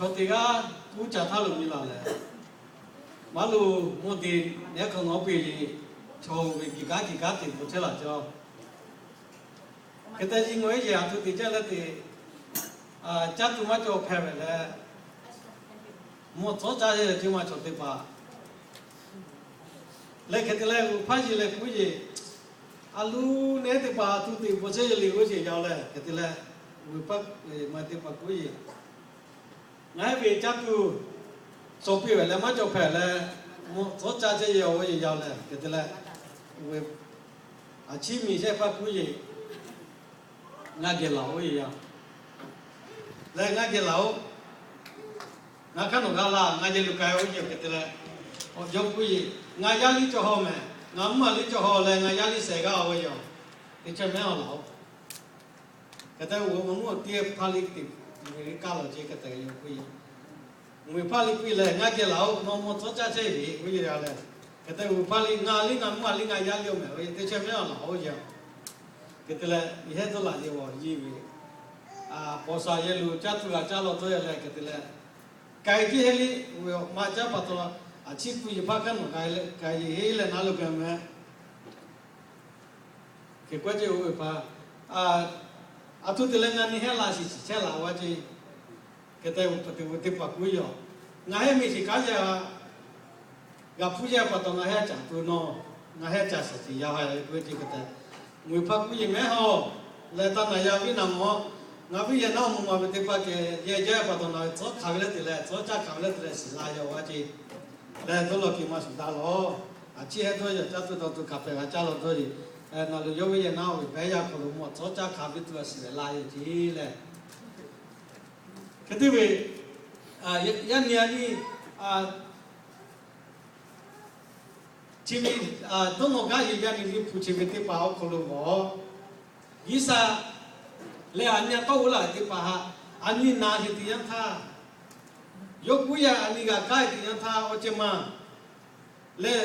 Chaw teˇ g'aˇ kuˉ ca htaˇ lo nyi laˬ lehˬ, maˇ lo mvuhˇ te nehˉ hk'aw ngawˉ piˇ ve, chaw ve kiˬ kanˉ kiˬ kanˉ te k'o chehˇ laˬ cawˇ. Hk'e te nyi ngawˬ ehˉ yehˬ aˬ htoꞈ te jaˇ leh te, caˇ tuˬ maˇ cawˬ hpehꞈ ve leh, mvuhˇ tcuhˉ caˇ ve teˇ maˬ chaw teˇ hpaˍ leh hk'e te leh, g'uiˬ hpaˇ yeˬ leh kuˉ yeˬ, a lu neˉ teˇ hpaˍ aˬ htoꞈ te bvuhꞈ chehˇ ve le g'oˇ yeˬ yaˇ leh hk'e te leh, g'uiˬ hpaˇ maˬ teˇ hpaˍ kuˉ yeˬ, ngaˬ hui ve caˇ tuˬ cawˬ piˇ ve leh maˇ cawˬ hpehꞈ leh, mvuhˇ tcuhˉ caˇ chehˇ ve awˬ g'oˇ yeˬ yaˇ leh hk'e te leh, aˬ chiˇ miˬ shehˆ hpaˇ kuˉ yeˬ ngaˇ geh laˬ oˇ yeˬ yaˇ leh ngaˇ geh laˬ oˇ, ngaˬ hk'aˇ nawˬ g'a laˬ ngaˇ geh lo k'ai oˇ yeˬ hk'e te leh, awˬ jawˇ kuˉ yeˬ ngaˇ yaˇ liˇ cawˬ haw mehˍ, ngaˬ mvuhˇ maˬ liˇ cawˬ haw leh ngaˇ yaˇ liˇ shehˍ g'aˇ oˇ yeˬ, teˇ chehˇ mehˉ awˬ laˬ oˇ. Hk'e te ve awˬ mvuhˇ teˇ hpaˇ liˇ teꞈ ve kaˇ lawˬ ce hk'e te yoˬ kuˉ yeˬ, g'uiˬ hpaˇ liˇ kuˉ yeˬ leh ngaˇ geh laˬ oˇ, nawˬ mvuhˇ tcuhˉ caˇ chehˇ ve k'oˆ yeˬ leh, hk'e te g'uiˬ hpaˇ liˇ ngaˇ liˇ ngaˬ mvuhˇ maˬ liˇ ngaˇ yaˇ liˇ oˇ mehˍ, teˇ chehˇ mehˉ awˬ laˬ oˇ yeˬ. Hk'e te leh, yehˇ dawˇ laꞈ yehˬ g'awˬ yeˬ ve, paw sha yehˬ lo caˇ tuˬ g'a caˇ law dawˇ yaˇ leh hk'e te leh, k'ai jiˇ heˆ liˇ ve awˬ ma caˉ pa taw, aˬ chiˇ kuˉ yeˬ hpaˇ hk'aˇ nawˬ k'ai leh k'ai yeˬ heˆ leh naˉ lo gaˬ mehˍ. Hk'e k'oˆ ce oˇ ve hpaˇ, aˬ htoꞈ te leh ngaˬ nyi heˆ laˇ shiˍ shiˍ chehˇ laˬ oˇ a ce. Hk'e te ve teˇ hpaˍ kuˉ yeˬ, ngaˬ heˆ miˬ shiˍ kanˉ yaˇ g'a hpuˇ yaˇ pa taw ngaˬ heˆ caˍ tuˬ nawˬ, ngaˬ heˆ caˍ shiˍ shiˍ yaˇ ha ve k'oˆ ce hk'e te, g'uiˬ hpaˇ kuˉ yeˬ mehˉ hawˬ leh taˇ naˬ yaˇ viˉ naˬ mawˬ, ngaˬ viˉ yehˬ naˉ awˬ mvuhˇ maˬ ve teˇ hpaˍ kehˬ yehˬ jaˇ pa taw naˬ ve tcuhˉ hkanˍ ve leh te leh tcuhˉ caˇ hkanˍ ve leh te leh shiˍ la yaˇ oˇ a ce. Leh dawˇ law kehˬ maˇ shuˍ daꞈ lawˬ. Aˬ chiˇ heˆ dawˇ yaˇ caˇ tuˬ dawˇ tuˬ hkanˍ pehˍ g'a caˇ law dawˇ yeˬ. Naˬ lo yawˇ ve yehˬ naˉ oˇ ve pehˉ yaˇ hk'aw lo mvuhˇ tcuhˉ caˇ hkanˍ ve tuˬ a shiˍ leh la yeˬ ce leh, hk'e te ve yaˇ nyi a nyi chi ve dawˇ nawˬ gaˇ yeˬ yaˇ nyi liꞈ hpu chi ve teˇ hpaˍ awˬ hk'aw lo g'awˬ, G'uiˬsha leh aˬ nyi a tawˇ g'oˇ laˇ ve teˇ hpaˍ haꞈ, aˬ nyi naˍ sheˍ teˇ yanˇ htaˇ, yawˇ kuˉ yaˇ aˬ nyi g'a kaˇ ve teˇ yanˇ htaˇ awˬ ceh maˇ leh,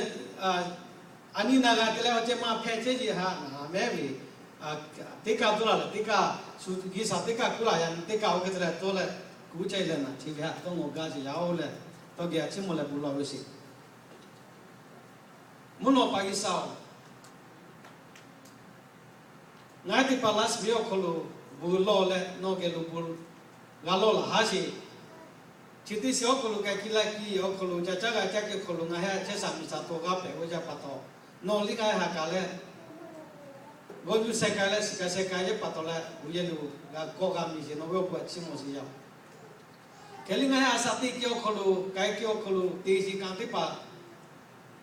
aˬ nyi naˍ g'a te leh awˬ ceh maˇ hpehꞈ chehˇ yeˬ haꞈ naˍ mehˉ ve teˇ kaˇ dawˇ laˇ leh teˇ kaˇ shu G'uiˬsha teˇ kaˇ kuˉ laˇ yaˇ nyi teˇ kaˇ oˇ hk'e te leh dawˇ leh kuˉ chehˇ leh naˍ chi ve haꞈ dawˇ nawˬ gaˇ sheˍ yaˇ oˇ leh, tawˇ geh a chiˇ mvuh leh bon lawˬ ve sheˍ. Mvuhˇ naw paˍ G'uiˬsha-oˬ, ngaˬ hui teˇ hpaˍ laˇ shiˍ ve awˬ hk'aw lo bon lawˬ leh nawˬ geh lo bon g'a lawˬ laˬ haˉ sheˍ. Chi teˇ shiˍ awˬ hk'aw lo k'ai kiˇ laˇ kiˇ awˬ hk'aw lo ca caˇ g'a caˇ k'ai hk'aw lo ngaˬ hui a chehˇ shaˍ miˬ shaˍ to g'aˇ pehꞈ g'aˇ jaˇ pa taw, nawˬ liˇ ngaˬ hui haꞈ kaꞈ leh g'awˇ yuˇ sheh k'ai leh shiˍ k'ai sheh k'ai yeˬ pa taw leh, g'uˬ yehˬ lo g'a kawˆ g'a miˬ sheˍ nawˬ ve awˬ bon a chiˇ mvuh sheˍ yaˇ-oˬ. Hk'e liˇ ngaˬ hui a shaꞈ teˇ kehˬ awˬ hk'aw lo k'ai kehˬ awˬ hk'aw lo teꞈ shiˍ kanˍ teˇ hpaˍ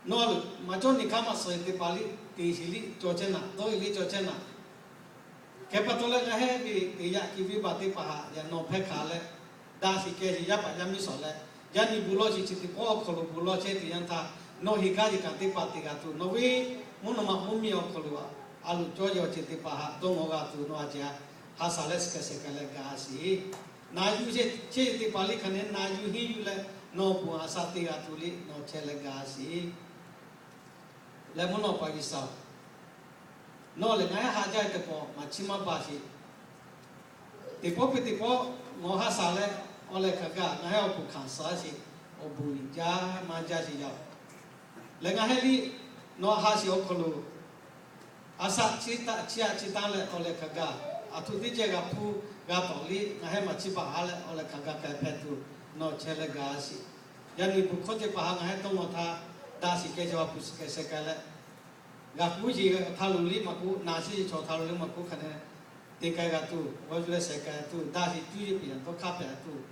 nawˬ maˍ cawˇ nyi hk'aˇ maˇ suh teˇ hpaˍ liˇ teꞈ shiˍ liˇ cawˬ chehˇ naˍ, dawˇ yeˬ liˇ cawˬ chehˇ naˍ. Hk'e pa taw leh ngaˬ hui ve teꞈ yaꞈ kiˬ ve baˬ teˇ hpaˍ haꞈ yaꞈ nawˬ hpehˇ hkanˍ leh, daꞈ shiˍ kehˬ shiˍ yaˇ paˍ yaˇ miˇ shawˍ leh, yaˇ nyi bon lawˬ shiˍ chi teꞈ pawˆ awˬ hk'aw lo bon lawˬ chehˇ teˇ yanˇ htaˇ, nawˬ heˍ gaˇ yeˬ kanˍ teˇ hpaˍ teꞈ g'a tuˬ nawˬ ve mvuhˇ naw ma mvuhˇ miˬ awˬ hk'aw lo a loˍ cawˇ yaw ceh teˇ hpaˍ haꞈ dawˇ nawˬ g'a tuˬ nawˬ a ceh haꞈ shaˍ leh shiˍ k'ai sheh k'ai leh gaˬ sheˍ. Naˍ yuˬ chehˇ teˇ hpaˍ liˇ hk'aˬ ne naˍ yuˬ henˇ yuˬ leh nawˬ bon a shaꞈ teˇ g'a tuˬ liˇ nawˬ chehˇ leh gaˬ sheˍ. Leh mvuhˇ naw paˍ G'uiˬsha-oˬ, nawˬ lehˬ ngaˬ hui haꞈ jaˇ ve teˇ pawˆ maꞈ chiˇ maˇ baˬ sheˍ. Teˇ pawˆ piˇ teˇ pawˆ nawˬ haꞈ shaˍ leh awˬ lehˬ hk'aˬ gaˬ ngaˬ hui awˬ bon hkanˍ suh sheˍ. Awˬ bon jaˇ maˇ jaˇ sheˍ yaˇ-oˬ, leh ngaˬ hui liˇ nawˬ haꞈ sheˍ awˬ hk'aw lo a shaꞈ chi taˆ chi haꞈ chi taˆ leh awˬ lehˬ hk'aˬ gaˬ, aˬ htoꞈ teˇ ceh g'a hpuˇ g'a tawˍ liˇ ngaˬ hui maꞈ chiˇ baˬ haˉ leh awˬ lehˬ hk'aˬ gaˬ k'ai hpehꞈ tuˬ nawˬ chehˇ leh gaˬ sheˍ. Yaˇ nyi bon hkawˇ teˇ hpaˍ haꞈ ngaˬ hui dawˇ nawˬ htaꞈ daꞈ shiˍ kehˬ shiˍ a puˬ shiˍ kehˬ sheh k'ai leh, g'a kuˉ yeˬ htaˇ lo liˇ maꞈ k'oˆ, naˍ shiˍ yeˬ chaw htaˇ lo liˇ maꞈ k'oˆ hk'aˬ ne te k'ai g'a tuˬ, g'awˇ yuˬ leh sheh k'ai tuˬ, daꞈ shiˍ cuˇ yeˬ piˍ yaꞈ tawˇ hk'aˇ pehˍ tuˬ,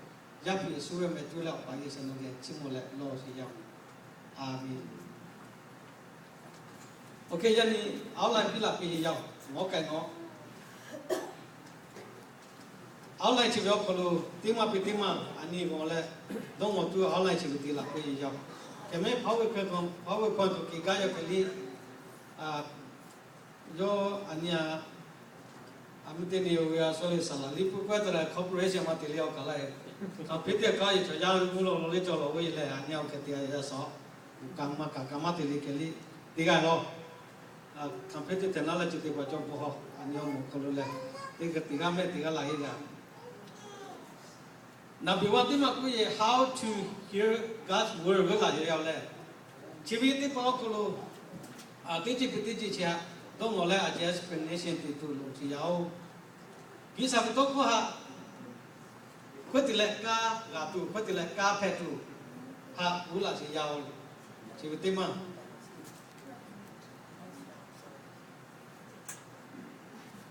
Yaˇ hpu Yeˍsuˆ ve meh tuˬ leh awˬ pa Yeˍsuˆ nawˬ geh chiˇ mvuh leh lawˬ sheˍ yaˇ-oˬ. A menˬ. Oˇ hk'e yaˇ nyi outline piˇ laˬ piˇ sheˍ yaˇ-oˬ, mawˉ k'ai nawˉ. Outline chi ve awˬ hk'aw lo teˇ maˇ piˇ teˇ maˇ a nyi g'awˬ leh, dawˇ nawˬ tuˬ outline chi ve te laˬ piˇ sheˍ yaˇ-oˬ. Hk'e mehˉ PowerPoint hk'aw kehˬ gaˇ yaw hk'e liˇ, yawˇ a nyi a a mvuhˇ teˇ nyi oˇ ve a shu le saˍ laˍ liˇ pui kawehˇ ta leh corporation maˇ te le awˬ kaˬ laˇ-e. Hk'aˬ hk'e te k'ai yeˬ chaw yaˇ ve mvuhˇ lo lo le cawˬ lawˬ ve le a nyi awˬ hk'e te a yaˇ sawˉ, kaꞈ maˇ kaꞈ kaꞈ maˇ te le kehˬ liˇ teˇ g'aˇ lawˬ. Hk'aˬ hk'e te tehˬ naˉ leh chi teˇ hpaˍ cawˬ peuˬ haw a nyi awˬ moˍ hk'aw lo leh, teˇ g'aˇ teˇ g'aˇ mehˆ teˇ g'aˇ laˬ heˆ g'a. Number one teˇ maˇ k'oˆ ve, How to Hear God's Word g'uˇ laˬ yaˇ oˬ leh, chi ve teˇ hpaˍ awˬ hk'aw lo teˇ ceuˬ peuˬ teˇ ceuˬ chi htaꞈ dawˇ nawˬ leh a ciˉ explanation teˇ tuˬ loˍ ce yaˇ oˬ. G'uiˬsha ve tawˇ hkawˇ htaꞈ hk'oˆ te leh kaˇ g'a tuˬ, hk'oˆ te leh kaˇ hpehꞈ tuˬ htaꞈ g'uˇ laˬ ce yaˇ oˬ. Chi ve teˇ maˇ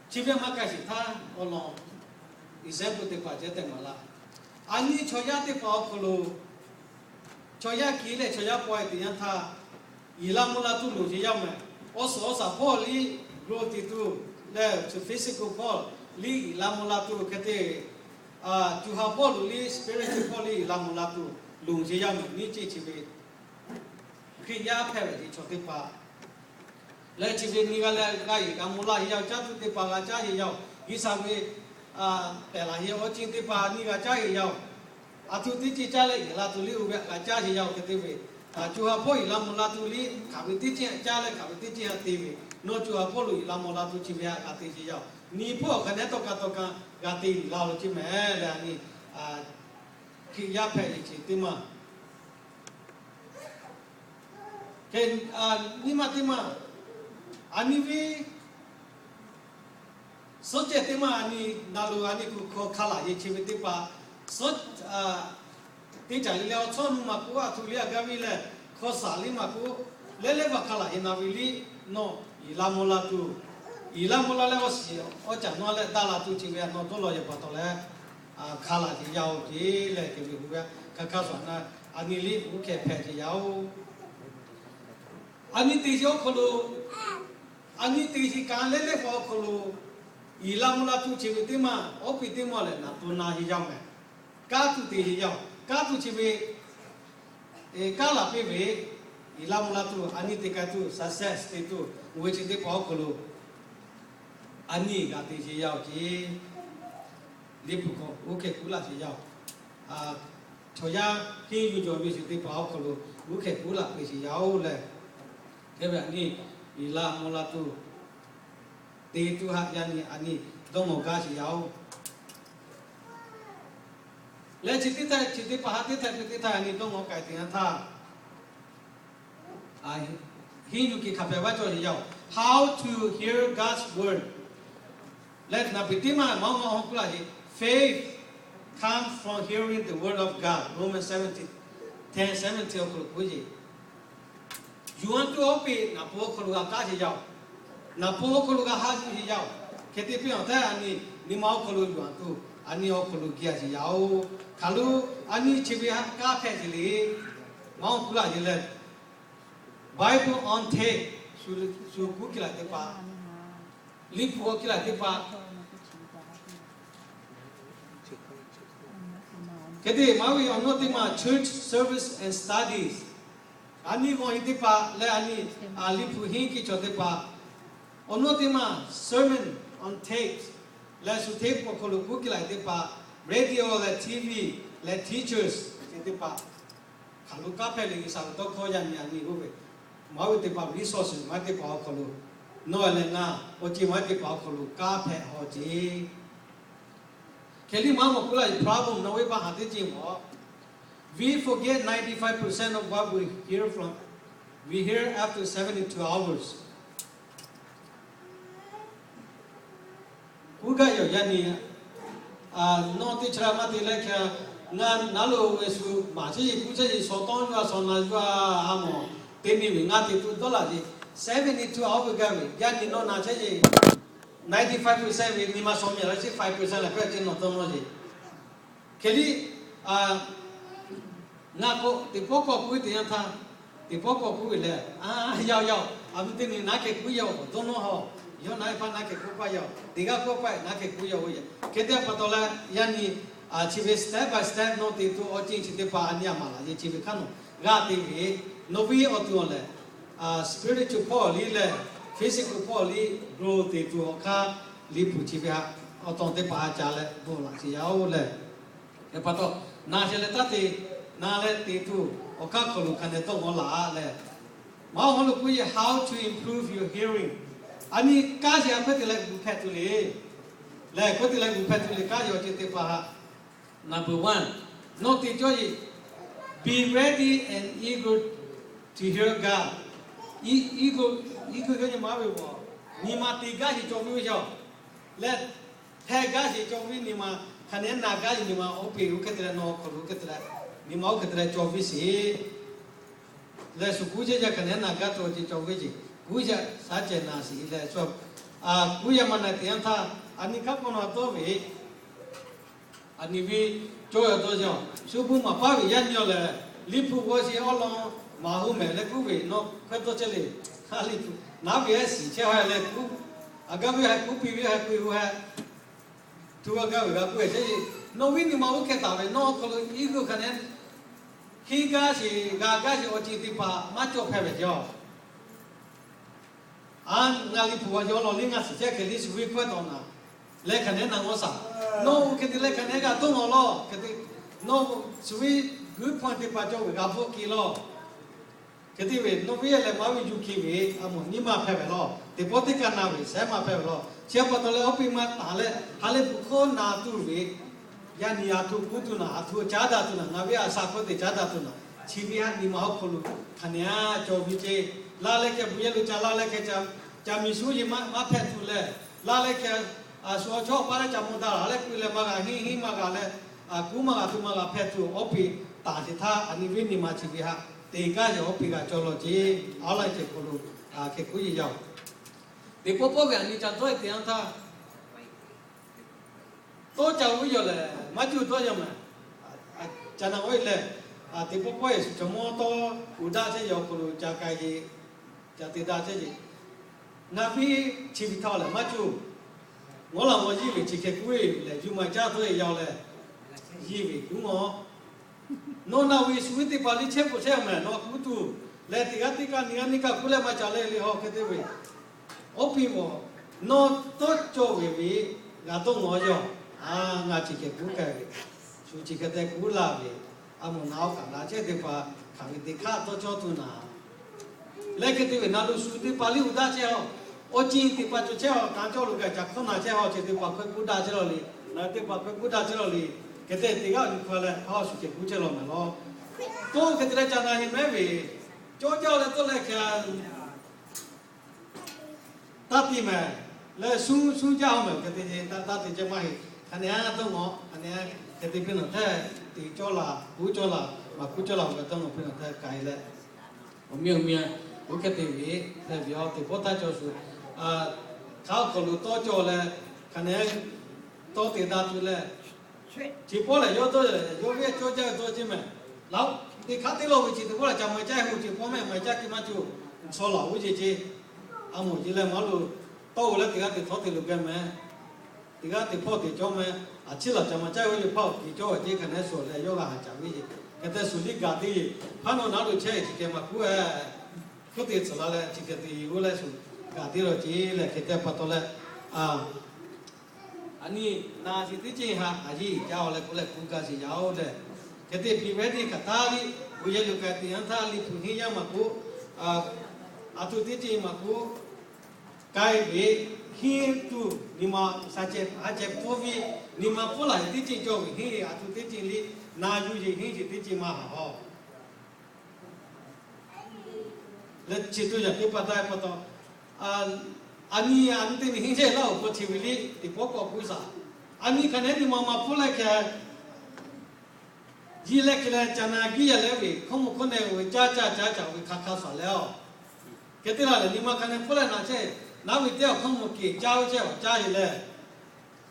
Chi ve maˇ ka shiˍ htaˇ awˬ lawn example teˇ hpaˍ ceh tehꞈ maˍ laˇ. A nyi chaw yaˇ teˇ hpaˍ awˬ hk'aw lo, chaw yaˇ kiˬ leh chaw yaˇ pawehˇ teˇ yanˇ htaˇ, yiˍ la mvuh la tuˬ loˍ ce yaˇ mehˍ. Awˬ suhˍ awˬ shaˍ hpawˇ liˇ grow te tuˬ leh, physical hpawˇ liˇ yiˍ la mvuh la tuˬ hk'e te, co ha hpawˇ loˍ liˇ spiritual hpawˇ liˇ yiˍ la mvuh la tuˬ loˍ ce yaˇ mehˍ. Nyiˇ ceuˬ chi ve Hkriꞈ yaˇ hpehꞈ ve chaw teˇ hpaˍ leh chi ve nyi g'a leh g'a yiˍ g'a mvuh laˇ ce yaˇ oˬ. Caˇ tuˬ teˇ hpaˍ g'a caˇ ce yaˇ oˬ. G'uiˬsha ve tehꞈ laˬ ce awˬ ceuˬ teˇ hpaˍ nyi g'a caˇ ce yaˇ oˬ. A htoꞈ teˇ ceuˬ caˇ leh yiˍ la tuˬ liˇ oˇ ve htaꞈ g'a caˇ ce yaˇ oˬ. Hk'e te ve co ha hpawˇ yiˍ la mvuh la tuˬ liˇ hk'aˬ ve teˇ ceuˬ htaꞈ caˇ leh hk'aˬ ve teˇ ceuˬ htaꞈ te ve, nawˬ co ha hpawˇ loˍ yiˍ la mvuh la tuˬ chi ve htaꞈ g'a te ce yaˇ oˬ. Nyi hpawˇ awˬ hk'aˬ nehˉ tawˇ ka tawˇ ka g'a te yiˍ la oˬ ce mehˍ leh, a nyi Hkriꞈ yaˇ hpehꞈ ve chi teˇ maˇ Hk'e, nyiˇ maˇ teˇ maˇ, a nyi ve suhˉ cehˬ teˇ maˇ a nyi na lo a nyi kuˬ hkawˇ hk'a laˬ ce chi ve teˇ hpaˍ, suhˉ teˇ caˬ le leh awˬ chawˇ nu maˬ k'oˆ, a htoꞈ liˇ a gaˇ ve leh hkawˇ saˍ liˇ maˬ k'oˆ, leh leh vaˬ hk'a laˬ ce na ve liˇ nawˬ yiˍ la mvuh la tuˬ, yiˍ la mvuh la leh awˬ shiˍ awˬ caˍ nawˬ leh daꞈ la tuˬ chi ve a nawˬ dawˇ law yehˬ pa taw leh hk'a laˬ ce yaˇ oˬ ce leh, hk'e ve hu ve hk'a hk'a shuˍ na, a nyi liˇ oˇ hkeh hpehꞈ ce yaˇ oˬ. A nyi te ce awˬ hk'aw lo, a nyi te ce ka leh leh hpaw awˬ hk'aw lo, yiˍ la mvuh la tuˬ chi ve teˇ maˇ awˉ peꞈ teˇ maˇ lehˬ naˍ to na ce yaˇ mehˍ. Kanˉ tuˬ te ce yaˇ oˬ. Kanˉ tuˬ chi ve kanˉ laˬ piˇ ve, yiˍ la mvuh la tuˬ a nyi te k'ai tuˬ success te tuˬ oˇ ve chi teˇ hpaˍ awˬ hk'aw lo a nyi g'a te ce yaˇ oˬ ce. Liꞈ hpu hk'aw oˇ hkeh kuˉ laˬ ce yaˇ oˬ. Chaw yaˇ henˇ yuˬ jawˬ ve chi teˇ hpaˍ awˬ hk'aw lo oˇ hkeh kuˉ laˬ piˇ ce yaˇ oˬ leh, hk'e ve a nyi yiˍ la mvuh la tuˬ te tuˬ haꞈ yaˇ nyi a nyi dawˇ nawˬ gaˇ ce yaˇ oˬ. Leh chi teˇ htaˇ chi teˇ hpaˍ haꞈ teˇ htaˇ ve teˇ htaˇ a nyi dawˇ nawˬ k'ai te yanˇ htaˇ, henˇ yuˬ kiˬ hk'a pehꞈ vaˇ cawˬ ce yaˇ oˬ. How to hear God's word. Leh naˍ piˍ teˇ maˇ maˇ maˇ hawˉ kuˉ laˬ ce, faith comes from hearing the word of God, Romans seventeen, ten seventeen awˬ hk'aw lo k'oˆ ce. Yuˬ a tuˬ awˉ peꞈ naˍ pon awˬ hk'aw lo g'a kaˉ ce yaˇ oˬ. Naˍ pon awˬ hk'aw lo g'a haˉ yuˬ ce yaˇ oˬ. Hk'e te piˇ awˬ htaˇ a nyi nyi ma awˬ hk'aw lo yuˬ a tuˬ a nyi awˬ hk'aw lo geh ce yaˇ oˬ. Hk'aˬ lo a nyi chi ve haꞈ kaˉ hpehꞈ ce le. Maˇ hawˉ kuˉ laˬ ce leh, Bible on tape shu kuˉ kiˬ laˬ teˇ hpaˍ, liꞈ hpu awˬ kiˬ laˬ teˇ hpaˍ, hk'e te maˇ ve awˬ nawˉ teˇ maˇ church service and studies, a nyi g'aw e teˇ hpaˍ leh a nyi liꞈ hpu henˇ kiˬ cawˬ teˇ hpaˍ, awˬ nawˉ teˇ maˇ sermon on tapes leh shu teˇ hpaˍ awˬ hk'aw lo kuˉ kiˬ laˬ teˇ hpaˍ, radio leh TV leh teachers teˇ hpaˍ, hk'aˬ lo kanˉ hpehꞈ le G'uiˬsha ve tawˇ hkawˇ yaˇ nyi a nyi oˇ ve, maˇ ve teˇ hpaˍ resources maˇ teˇ hpaˍ awˬ hk'aw lo, nawˬ leh ngaˬ awˬ ceˬ maˇ teˇ hpaˍ awˬ hk'aw lo kanˉ hpehꞈ haw ce. Hk'e liˇ maˇ mawˬ kuˉ laˇ e problem nawˬ ve pa haˍ teˇ ceˇ mawˬ. We forget ninety-five percent of what we hear from, we hear after seventy-two hours. Kuˉ gaˇ yaˬ yaˇ nyi, nawˬ teˇ chaw maˇ te leh hk'e, ngaˬ naˉ lo ve shu maˍ chehˇ ce kuˉ chehˇ ce shaw tawˇ yuˬ a shaw na yuˬ a, a mawˬ teˇ miˬ ve ngaˬ te tuˬ dawˇ laˬ ce, seventy-two hours gaˇ ve yaˇ nyi nawˬ na chehˇ ce ninety-five percent ve nyi ma shaw miˬ a leh chi five percent lehˬ hpehꞈ ce nawˬ dawˇ nawˇ ce. Hk'e liˇ ngaˬ k'o teˇ pawˆ k'awꞈ kuˉ ve teˇ yanˇ htaˇ, teˇ pawˆ k'awꞈ kuˉ ve lehˬ, a yaˇ yaˇ, a viˉ teˇ nyi naˉ hkeh kuˉ yaˇ oˬ dawˇ nawˇ haw, yawˇ naˉ e hpaˇ naˉ hkeh kuˉ paˇ yaˇ oˬ, teˇ g'aˇ k'oˆ paˇ naˉ hkeh kuˉ yaˇ oˬ ve. Hk'e te pa taw leh yaˇ nyi chi ve step by step nawˬ te tuˬ awˬ ceˬ chi teˇ hpaˍ a nyi a maˍ laˬ ce chi ve hk'aˇ nawˬ g'a te ve, nawˬ ve awˬ tuˬ awˬ lehˬ spiritual hpawˇ liˇ leh physical hpawˇ liˇ grow te tuˬ awˬ hk'aˇ, liꞈ hpu chi ve haꞈ awˬ tawˬ teˇ hpaˍ a ca leh dawˇ laˬ ce yaˇ oˬ leh, hk'e pa taw, na ce leh taˇ te, na leh te tuˬ awˬ hk'aˇ hk'aw lo hk'a neh tawˇ g'awˇ laˬ leh, maˇ hawˉ lo k'oˆ ye how to improve your hearing. A nyi kaˇ ce a hk'e te leh gu hpehꞈ tuˬ le, leh hk'e te leh gu hpehꞈ tuˬ le kaˇ yaw ce teˇ hpaˍ haꞈ Number one, nawˬ te cawˇ ve, be ready and eager to hear God. Eager, eager yawˇ nyi ma ve awˬ, nyi ma te gaˇ sheˍ cawˬ ve yoˬ. Leh hpehˇ gaˇ sheˍ cawˬ ve nyi ma, hk'aˬ nehˉ na gaˇ ve nyi ma, oˇ peˬ oˇ hk'e te leh nawˬ hk'aw lo hk'e te leh, nyi ma oˇ hk'e te leh cawˬ ve sheˍ. Leh shu kuˉ yaˇ yaˇ hk'aˬ nehˉ na gaˇ tuˬ awˬ ceuˬ cawˬ ve ceˇ, kuˉ yaˇ shaˉ cehˬ na sheˍ leh, kuˉ yaˇ maˇ na teꞈ yanˇ htaˇ, a nyi kaˉ k'awꞈ nawˬ dawˇ ve, a nyi ve cawˇ yaw dawˇ yaw, shu bon maˍ paˉ ve yaˇ nyi awˬ lehˬ, liꞈ hpu g'aw sheˍ awˉ lawn maˍ hu mehˍ leh kuˉ ve, nawˬ hk'e dawˇ chehˇ le. Liꞈ hpu naˉ ve ehˉ shiˍ chehˇ ha leh kuˉ, a gaˇ ve ha kuˉ, piˇ ve ha piˇ hu ha, tu g'a gaˇ ve g'a kuˉ ve chehˇ ve, nawˬ ve nyi ma oˇ hk'e taˍ ve, nawˬ hk'aw lo iˉ g'uˇ hk'aˬ nehˉ, henˇ gaˇ sheˍ g'a gaˇ sheˍ awˬ ceuˬ teˇ hpaˍ maˇ cawˬ hpehꞈ ve yoˬ. A, ngaˬ liꞈ hpu g'aw yaw lawˬ liˇ ngaˬ shiˍ chehˇ hk'e liˇ shu ve hkawˇ tawˍ naˍ leh hk'aˬ nehˉ na g'awˇ shaˍ. Nawˬ oˇ hk'e te leh hk'aˬ nehˉ g'a dawˇ ngawˬ lawˬ hk'e te, nawˬ shu ve guiˇ hpaw teˇ hpaˍ cawˬ ve g'a bvuhˆ ke lawˬ. Hk'e te ve nawˬ ve lehˬ maˇ ve yuˬ hkiˬ ve a moˍ nyiˇ maˇ hpehꞈ ve lawˬ. Teˇ pawˆ teˇ kaˇ na ve shehˉ maˇ hpehꞈ ve lawˬ. Chi pa taw leh awˬ piˇ maˇ taˍ leh ha lehˬ bvuhꞈ hkawˇ na tuˬ ve, yaˇ nyi a htoꞈ k'oˆ tuˬ naˍ, a htoꞈ caˉ daꞈ tuˬ naˍ, ngaˬ ve a shaˍ hkawˇ te caˉ daꞈ tuˬ naˍ, chi ve haꞈ nyi ma awˬ hk'aw lo hk'aˬ nehˉ a cawˬ ve ceˇ. Laˇ leh hkeh bon yehˬ lo ca laˇ leh hkeh ca, ca miˬ shuˉ yeˬ maˇ hpehꞈ tuˬ leh, laˇ leh hkeh a shu awˬ chawˇ paˇ leh ca mawˬ daꞈ laˬ leh k'oˆ leh maˇ g'a, henˇ henˇ maˇ g'a leh, a kuˉ maˇ g'a tuˬ maˇ g'a hpehꞈ tuˬ awˬ piˇ taˍ sheˍ htaˇ, a nyi ve nyi ma chi ve haꞈ te gaˇ sheˍ awˬ piˇ g'a cawˬ lawˬ ceˇ. Aˉ laˇ ceh hk'aw lo hk'e kuˉ yeˬ yaˇ oˬ. Teˇ pawˆ pawˆ ve a nyi ca dawˇ e teꞈ yanˇ htaˇ, tawˇ ca uˉ yaw lehˬ maˇ cuˇ dawˇ yaw mehˍ. Ca na oˇ e lehˬ, teˇ pawˆ pawˆ Yeˍsuˆ cawˬ mawˇ tawˇ uˍ daꞈ chehˇ yaw hk'aw lo ca k'ai ve, ca te daꞈ chehˇ ve, ngaˬ piˇ chi ve htaꞈ lehˬ maˇ cuˇ. Ngawˉ laˬ maw yiˇ ve chi hk'e kuˉ e lehˬ, yuˬ maˍ caˇ dawˇ e yaw lehˬ, yiˇ ve kuˉ maw. Nawˬ na ve shu ve teˇ hpaˍ liˇ chehˇ peuˬ chehˇ mehˍ, nawˬ kuˉ tuˬ leh teˇ g'aˇ teˇ kaˇ nyi g'aˇ nyi kaˇ kuˉ leh maˇ ca leh le haw hk'e te ve, awˬ piˇ maw, nawˬ tawˇ cawˬ ve ve g'a dawˇ ngawˬ yaw. A, ngaˬ chi hk'e kuˉ k'ai ve, shu chi hk'e te kuˉ la ve, a moˍ na oˇ kaꞈ daꞈ chehˇ teˇ hpaˍ hk'aˬ ve teˇ hk'aˇ tawˇ cawˇ tuˬ naˍ. Leh hk'e te ve na lo shu teˇ hpaˍ liˇ uˍ daꞈ chehˇ a, awˬ ceuˬ teˇ hpaˍ cawˬ chehˇ a, kanˉ cawˇ lo kaꞈ ca hkawˇ na chehˇ a, chi teˇ hpaˍ hk'e kuˉ daꞈ chehˇ lawˬ le, na teˇ hpaˍ hk'e kuˉ daꞈ chehˇ lawˬ le, hk'e te teˇ g'aˇ awˬ nyi hk'aw leh hk'a shu ceh kuˉ chehˇ lawˬ mehˍ lawˬ. Tawˇ hk'e te leh ca na heˆ mehˉ ve, cawˇ jaˇ leh tawˇ leh hk'e taˇ te mehˍ, leh shu shu jaˇ a mehˍ hk'e te taˇ te ceh maˇ heˆ. Hk'aˬ nehˉ a dawˇ ngawˬ, hk'aˬ nehˉ hk'e te piˇ nawˬ htaˇ, te cawˇ la, kuˉ cawˇ la, maˍ kuˉ cawˇ la ve dawˇ nawˬ piˇ nawˬ htaˇ k'ai leh, awˬ miˇ awˬ miˇ, oˇ hk'e te ve, leh ve a teˇ pawˆ htaˇ cawˬ shu, hk'aˬ hk'aw lo tawˇ cawˬ leh, hk'aˬ nehˉ tawˇ te daꞈ tuˬ leh, chi pawˆ lehˬ yawˇ dawˇ lehˬ yawˇ ve cawˇ jaˇ ve dawˇ ceˇ mehˍ. Laˇ, teˇ hk'aˇ teˇ lawˇ ve chi teˇ pawˆ lehˬ ca maˍ caˇ hu, chi pawˆ mehˍ maˍ caˇ hk'e maˇ cawˬ, chaw laˬ oˇ ceˇ ceˇ. A moˍ ce leh maˇ lo tawˇ leh teˇ g'aˇ teˇ htawˇ te lo gaˇ mehˍ. Teˇ g'aˇ teˇ hpawˇ te cawˇ mehˍ. A ciˉ laˬ ca maˍ caˇ ve yoˬ hpaˇ awˬ te cawˇ ve ceˇ hk'aˬ nehˉ shu leh yawˇ g'a haˍ caˍ ve ceˇ. Hk'e te shu liˇ gaˬ te, hpaˉ nawˬ naˉ lo chehˇ chi hk'e maˍ kuˉ e, hkuˇ te tcuhˍ la leh chi hk'e te oˇ leh shu gaˬ te lawˬ ceˇ leh hk'e te pa taw leh, a, a nyi na sheˍ teˇ ceuˬ haꞈ a yeˇ jaˇ a leh k'oˆ leh kuˉ gaˇ sheˍ yaˇ oˬ leh, hk'e te piˇ ve teˇ hk'aˬ htaˇ liˇ, bon yehˬ lo k'ai teˇ yanˇ htaˇ liˇ hpu henˇ yaˇ maˍ k'oˆ, a htoꞈ teˇ ceuˬ maˍ k'oˆ, k'ai ve henˇ tuˬ nyi ma sha ceh a ceh pfuhˇ ve, nyi ma pfuhˇ laˬ ve teˇ ceuˬ cawˬ ve henˇ ve a htoꞈ teˇ ceuˬ liˇ, na yuˬ yeˬ henˇ yeˬ teˇ ceuˬ maˇ haꞈ a. Leh chi tuˬ yaꞈ teˇ pa taw pa taw, a nyi a nyi teˇ nyi henˇ chehˇ laˇ oˬ k'o chi ve liˇ teˇ pawˆ k'awꞈ kuˉ shaˍ. A nyi hk'aˬ nehˉ nyi ma maˍ pfuhˇ leh hk'e yiˇ leh hk'e leh ca na giˇ yaˇ leh ve hkawˇ mvuh hkawˇ neh ve caˇ caˇ caˇ caˇ ve hk'a hk'a shaˍ leh a. Hk'e te la lehˬ nyi ma hk'aˬ nehˉ pfuhˇ leh na chehˇ, naˉ ve teˇ awˬ hkawˇ mvuh kehˬ caˇ oˇ chehˇ awˬ caˇ yeˬ leh,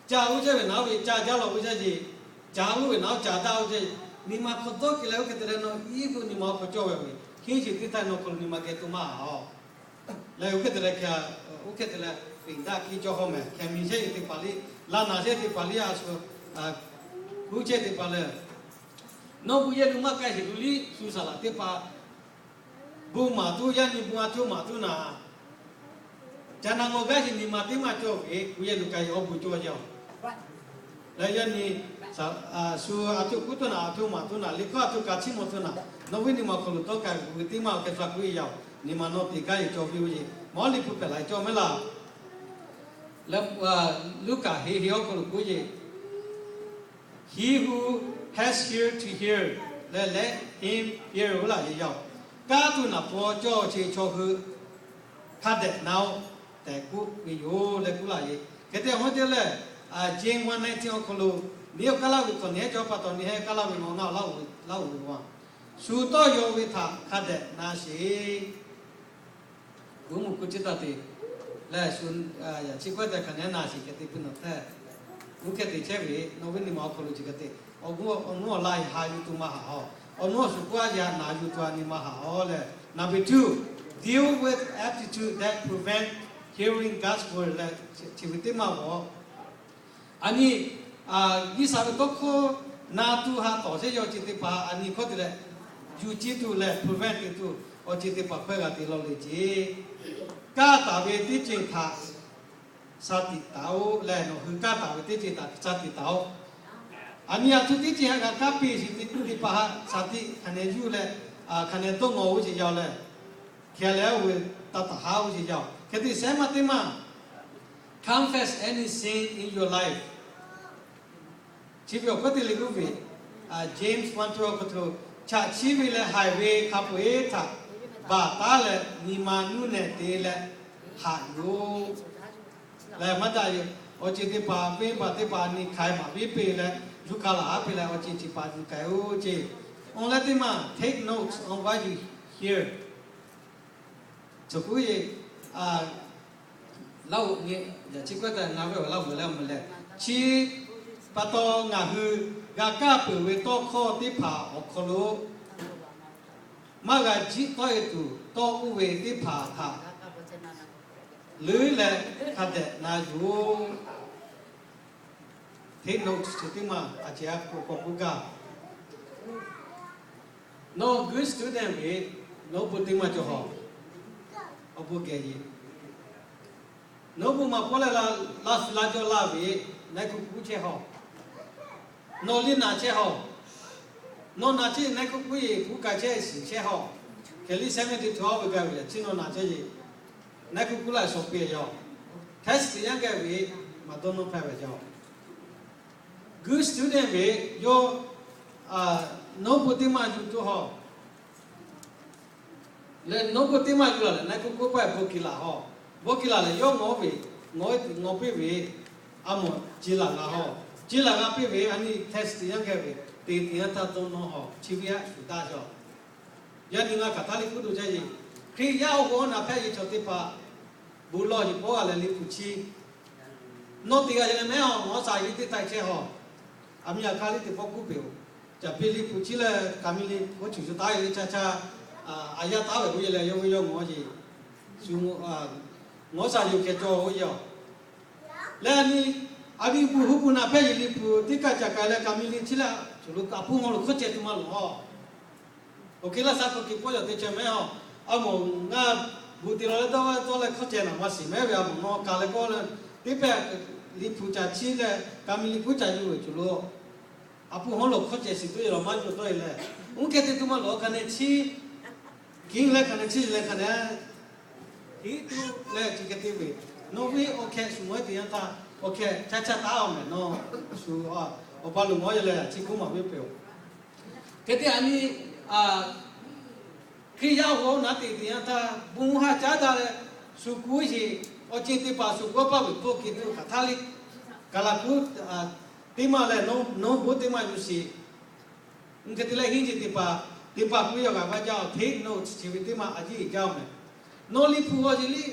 ca oˇ chehˇ ve naˉ ve ca jaˇ lawˬ oˇ chehˇ yeˬ, ca oˇ ve naˉ ca daˇ oˇ chehˇ yeˬ. Nyi ma hk'aw dawˇ kehˬ leh oˇ hk'e te leh nawˬ iˉ pu nyi ma hk'aw cawˇ ve ve henˇ yeˬ teˇ htaˇ nawˬ hk'aw lo nyi ma geh to maˇ haꞈ a. Leh oˇ hk'e te leh hk'e, oˇ hk'e te leh peˍ daꞈ kiˇ cawˇ hawˇ mehˍ. Hk'e miˬ chehˇ ve teˇ hpaˍ liˇ, laˇ naˍ chehˇ teˇ hpaˍ liˇ, a shu kuˉ chehˇ teˇ hpaˍ leh, nawˬ bon yehˬ lo maˇ k'ai sheˍ lo liˇ shu saˍ laꞈ teˇ hpaˍ, bon maˍ tuˬ yaˇ nyi bon a htoꞈ maˍ tuˬ naˍ, ca na ngawˬ gaˇ sheˍ nyi ma teˇ maˇ cawˇ ve bon yehˬ lo k'ai awˬ bon cawˇ yaˇ oˬ. Leh yaˇ nyi shu a htoꞈ kuˉ tuˬ naˍ, a htoꞈ maˍ tuˬ naˍ, liꞈ hkawˇ a htoꞈ kaꞈ chiˇ mvuh tuˬ naˍ, nawˬ ve nyi ma hk'aw lo tawˇ k'ai ve bon ve teˇ maˇ awˬ hk'e sha kuˉ e yaˇ oˬ. Nyi ma nawˬ te gaˇ yeˬ cawˬ ve oˇ yeˬ, mawˇ liˇ hpu hpehꞈ la cawˇ mehˉ laˇ. Leh Luˉkaꞈ heˍ heˍ awˬ hk'aw lo k'oˆ yeˬ, He who has ear to hear, leh let him hear laˇ ve yoˬ. Kanˉ tuˬ naˍ paw cawˇ ve chi chaw hui hk'a dehꞈ na-oˆ tehꞈ k'oˆ ve yoˬ leh k'oˆ laˇ ve. Hk'e te a hawˉ te lehˬ, James one nineteen awˬ hk'aw lo, nehˬ awˬ kaˇ laˇ ve hk'awꞈ nehˬ cawˇ pa taw nehˬ hehˉ kaˇ laˇ ve ngaˬ hui laˇ oˬ ve, laˇ oˬ ve a, shu tawˇ yaw ve htaꞈ hk'a dehꞈ na sheˍ. G'uˇ muꞈ ku chi taˇ te leh shu, yaꞈ chi k'oˆ tehꞈ hk'aˬ nehˉ na sheˍ hk'e te pui nawˬ htaˇ, g'uˇ hkeh te chehˇ ve nawˬ ve nyi ma awˬ hk'aw lo chi hk'e te, awˬ nuˉ awˬ laˇ ha yuˬ tuˬ maˇ haꞈ awˬ, awˬ nuˉ awˬ shuˍ k'oˆ a yaꞈ na yuˬ tuˬ a nyi ma haꞈ awˬ leh, number two, deal with attitude that prevent hearing God's word leh, chi ve teˇ maˇ g'awˬ a nyi G'uiˬsha ve tawˇ hkawˇ na tuˬ ha tawˍ chehˇ ve awˬ ceuˬ teˇ hpaˍ a nyi hkawˇ te leh, yuˬ ciˇ tuˬ leh prevent te tuˬ awˬ ceuˬ teˇ hpaˍ hkawehˇ g'a te law le ceˇ. Kaˇ taˍ ve teˇ ceuˬ htaꞈ sha tiꞈ taˍ-oˆ leh, nawˬ hui kaˇ taˍ ve teˇ ceuˬ htaꞈ sha tiꞈ taˍ-oˆ. A nyi a htoꞈ teˇ ceuˬ htaꞈ g'a kaˇ piˇ shiˍ te tuˬ teˇ hpaˍ htaꞈ sha tiꞈ hk'aˬ nehˬ yuˬ leh, hk'aˬ nehˬ dawˇ ngaw-oˬ ve ceˇ yaˇ-oˬ leh, hkeh leh oˇ ve taˇ taˍ haˉ oˇ ve ceˇ yaˇ-oˬ. Hk'e te shehˉ maˇ teˇ maˇ, confess any sin in your life. Chi ve awˬ hkawˇ te le k'oˆ ve, James one twelve awˬ hk'aw lo, chaꞈ chiˇ ve leh haiˬ ve hk'a peu-eˬ htaꞈ baˬ taˉ leh nyi ma nuˇ nehˬ te leh haꞈ yoˬ. Leh maˇ daꞈ yoˬ. Awˬ ceuˬ teˇ hpaˍ venˇbaˆ teˇ hpaˍ a nyi hk'ai maˍ viˉ peˇ leh, yuˇ hk'a laˬ haˉ peˇ leh awˬ ceuˬ chi hpaˍ yuˬ k'ai-oˬ ceˇ. Awˬ leh teˇ maˇ, take notes on what you hear. Cawˬ k'oˆ ve, Laˇ oˬ nyi, yaꞈ chi k'oˆ tehꞈ ngaˬ ve awˬ laˇ oˬ leh a mvuh leh, chi pa taw ngaˬ hui g'a kaˇ peuˬ ve tawˇ hkawˇ teˇ hpaˍ awˬ hk'aw lo maˇ g'a jiˆ tawˆ e tuˬ tawˇ oˇ ve teˇ hpaˍ htaꞈ leuˉ leh hk'a dehꞈ na yuˬ-oˬ. Take notes chi teˇ maˇ a ceh a k'oˆ k'awꞈ k'oˆ gaˇ. Nawˬ good student ve, nawˬ hui bon teˇ maˇ cawˬ haw. Awˬ bon geh ve, nawˬ hui bon maˍ pawˆ leh laˇ suh laˇ jaw laˇ ve, naiˉ kuˆ kuˉ chehˇ haw. Nawˬ liˇ naˬ chehˇ haw. Nawˬ naˬ chehˇ naiˉ kuˆ kuˉ e kuˉ ka chehˇ shiˍ chehˇ haw. Hk'e liˇ sehˉ mehˆ te hto a ve gaˇ ve yaꞈ chi nawˬ naˬ chehˇ ve, naiˉ kuˆ kuˉ laˇ shawˍ piˇ yaˇ-oˬ. Test yaˇ geh ve, maˇ dawˇ nawˇ hpehˇ ve yaˇ-oˬ. Good student ve, yawˇ nawˬ hui bon teˇ maˇ yuˬ tuˬ haw. Leh nawˬ hui bon teˇ maˇ yuˬ laˬ leh naiˉ kuˆ kuˉ paˆ bon kiˬ laˬ haw. Bon kiˬ laˬ leh yawˇ ngawˬ ve, ngawˬ piˇ ve, a mawˬ ce laˬ g'a haw. Ce laˬ g'a piˇ ve a nyi test yaˇ geh ve, te te yaˇ htaˇ dawˇ nawˇ haw. Chi ve a shuˍ daꞈ jaw. Yaꞈ nyi ngaˬ hk'aˬ htaˇ liˇ hpuˇ tuˬ chehˇ ve, Hkriꞈ yaˇ awˬ g'awˇ naˬ hpehꞈ ve chaw teˇ hpaˍ, bon lawˬ yeˬ pawˆ g'a leh liˇ hpu chiˇ nawˬ te g'a leh mehˉ a, nawˬ sha yeˬ teˇ taiˍ chehˇ haw. A miˇ a hk'aˇ liˇ teˇ pawˆ k'oˆ peuˬ-oˬ. Caꞈ piˇ liˇ hpu chiˇ leh ka mi liˇ k'oˆ cuˬ shu taˉ ve le caˇ caˇ, a yaˇ taˉ ve k'oˆ ve leh yawˇ ve yawˇ ngawˬ yeˬ, shu, ngawˬ sha yeˬ hkeh cawˬ ve yaˇ. Leh a nyi, a nyi bon hu bon naˬ hpehꞈ yeˬ liˇ hpu teˇ kaˇ caꞈ ka leh ka mi liˇ chiˇ leh, shu lo a pon maw lo hkawˇ ceh tuˬ maˇ loˬ haw. Oˬ hk'e laˇ sha k'oˆ ke pawˆ yaw te chehˇ mehˉ haw. A mawˬ ngaˬ bon te law leh dawˇ dawˇ leh hkawˇ ceh naˬ maˇ shiˍ mehˉ ve a mawˬ nawˬ ka leh kawˆ leh, teˇ pehˍ liˇ hpu caꞈ chiˇ leh ka mi liˇ kuˉ caꞈ yuˬ ve cuˬ lo a pon hawˉ lo hkawˇ ceh shiˍ tuˬ e law maˇ yuˬ tawˆ e leh, uˉ hkeh te tuˬ maˇ loˬ hk'a neh chiˇ, kiˉ leh hk'a neh chiˇ leh hk'a neh hiˉ tuˬ leh chi hk'e te ve, nawˬ ve awˬ hkeh shu mawˬ e te yanˇ htaˇ, awˬ hkeh caˇ caˇ taˉ a mehˍ nawˬ, shu, awˬ pa lo mawˬ e leh chi k'oˆ maˍ ve peuˬ-oˬ. Hk'e te a nyi, Hkriꞈ yaˇ awˬ g'awˇ naˉ te te yanˇ htaˇ bon haˉ caˉ daꞈ leh, shu kuˉ sheˍ, awˬ ceuˬ teˇ hpaˍ shu kuˉ paˇ ve htoˇ hk'e tuˬ hk'aˬ htaˇ le, kaˬ laˬ kuˉ teˇ maˇ leh nawˬ bon teˇ maˇ yuˬ sheˍ. Uˉ hk'e te leh henˇ ceuˬ teˇ hpaˍ, teˇ hpaˍ kuˉ yaˇ g'aꞈ vaˇ jaˇ-oˬ, hte note chi ve teˇ maˇ a ciˉ jaˇ-oˬ mehˍ. Nawˬ liˇ hpu g'aw sheˍ liˇ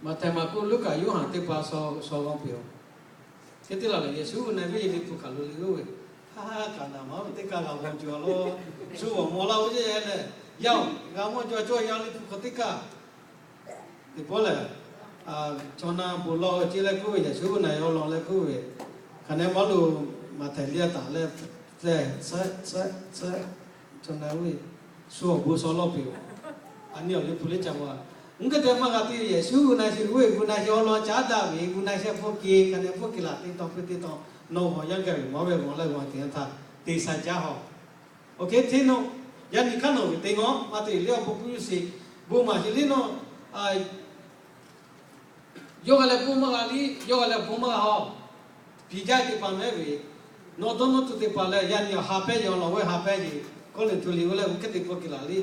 Maꞈhtehˍ, Maˍkuˆ, Luˉkaꞈ, Yoˇhanˬ teˇ hpaˍ shaw g'aw peuˬ-oˬ. Hk'e te laˬ lehˬ, Yeˍsuˆ hui na ve liˇ hpu hk'aˬ lo le oˇ ve, ha ha kaꞈ naˬ maˇ ve teˇ kaˇ g'a g'aw jaw law. Shu g'awˬ maw laˇ oˇ ceˇ lehˬ, yaˇ-oˬ, g'a mawˇ jaw cawˇ yaˇ liˇ hpu hk'aw teˇ kaˇ. Teˇ pawˆ lehˬ, chaw na bon lawˬ ceˇ leh k'oˆ ve, Yeˍsuˆ hui na yaw law leh k'oˆ ve, hk'aˬ nehˬ maˇ lo Maꞈhtehˍ liˇ a taˍ leh, chaw na ve shu awˬ bon shaw lawˇ peuˬ-oˬ. A nyi awˬ liˇ hpu liˇ ca ma. Uˉ hk'e te maˇ g'a te, Yeˍsuˆ hui na sheˍ, g'uˇ e gu na sheˍ, awˬ lawn caˉ daꞈ ve gu na sheˍ hpawˇ ke, hk'aˬ nehˬ hpawˇ ke laˬ te taw hpui te taw, nawˬ g'awˬ yaˇ gaˇ ve maˇ ve g'awˬ leh g'awˬ te yanˇ htaˇ te sha jaˇ haw. Oˬ hk'e te nawˬ, yaˇ nyi hk'aˇ nawˬ ve te ngaw maˇ te liˇ awˬ bon k'oˆ yuˬ sheˍ, bon maˍ sheˍ liˇ nawˬ, yawˇ g'a leh bon maˇ g'a liˇ, yawˇ g'a leh bon maˇ g'a haw. Piˍ jaˇ teˇ hpaˍ mehˉ ve, nawˬ dawˇ nawˇ tuˬ teˇ hpaˍ leh yaꞈ nyi ha pehˇ yehˬ awˬ lawn ve ha pehˇ yeˬ kawˇ leˬ tuˬ liꞈ ve leh uˉ hk'e te k'oˆ ke laˬ le.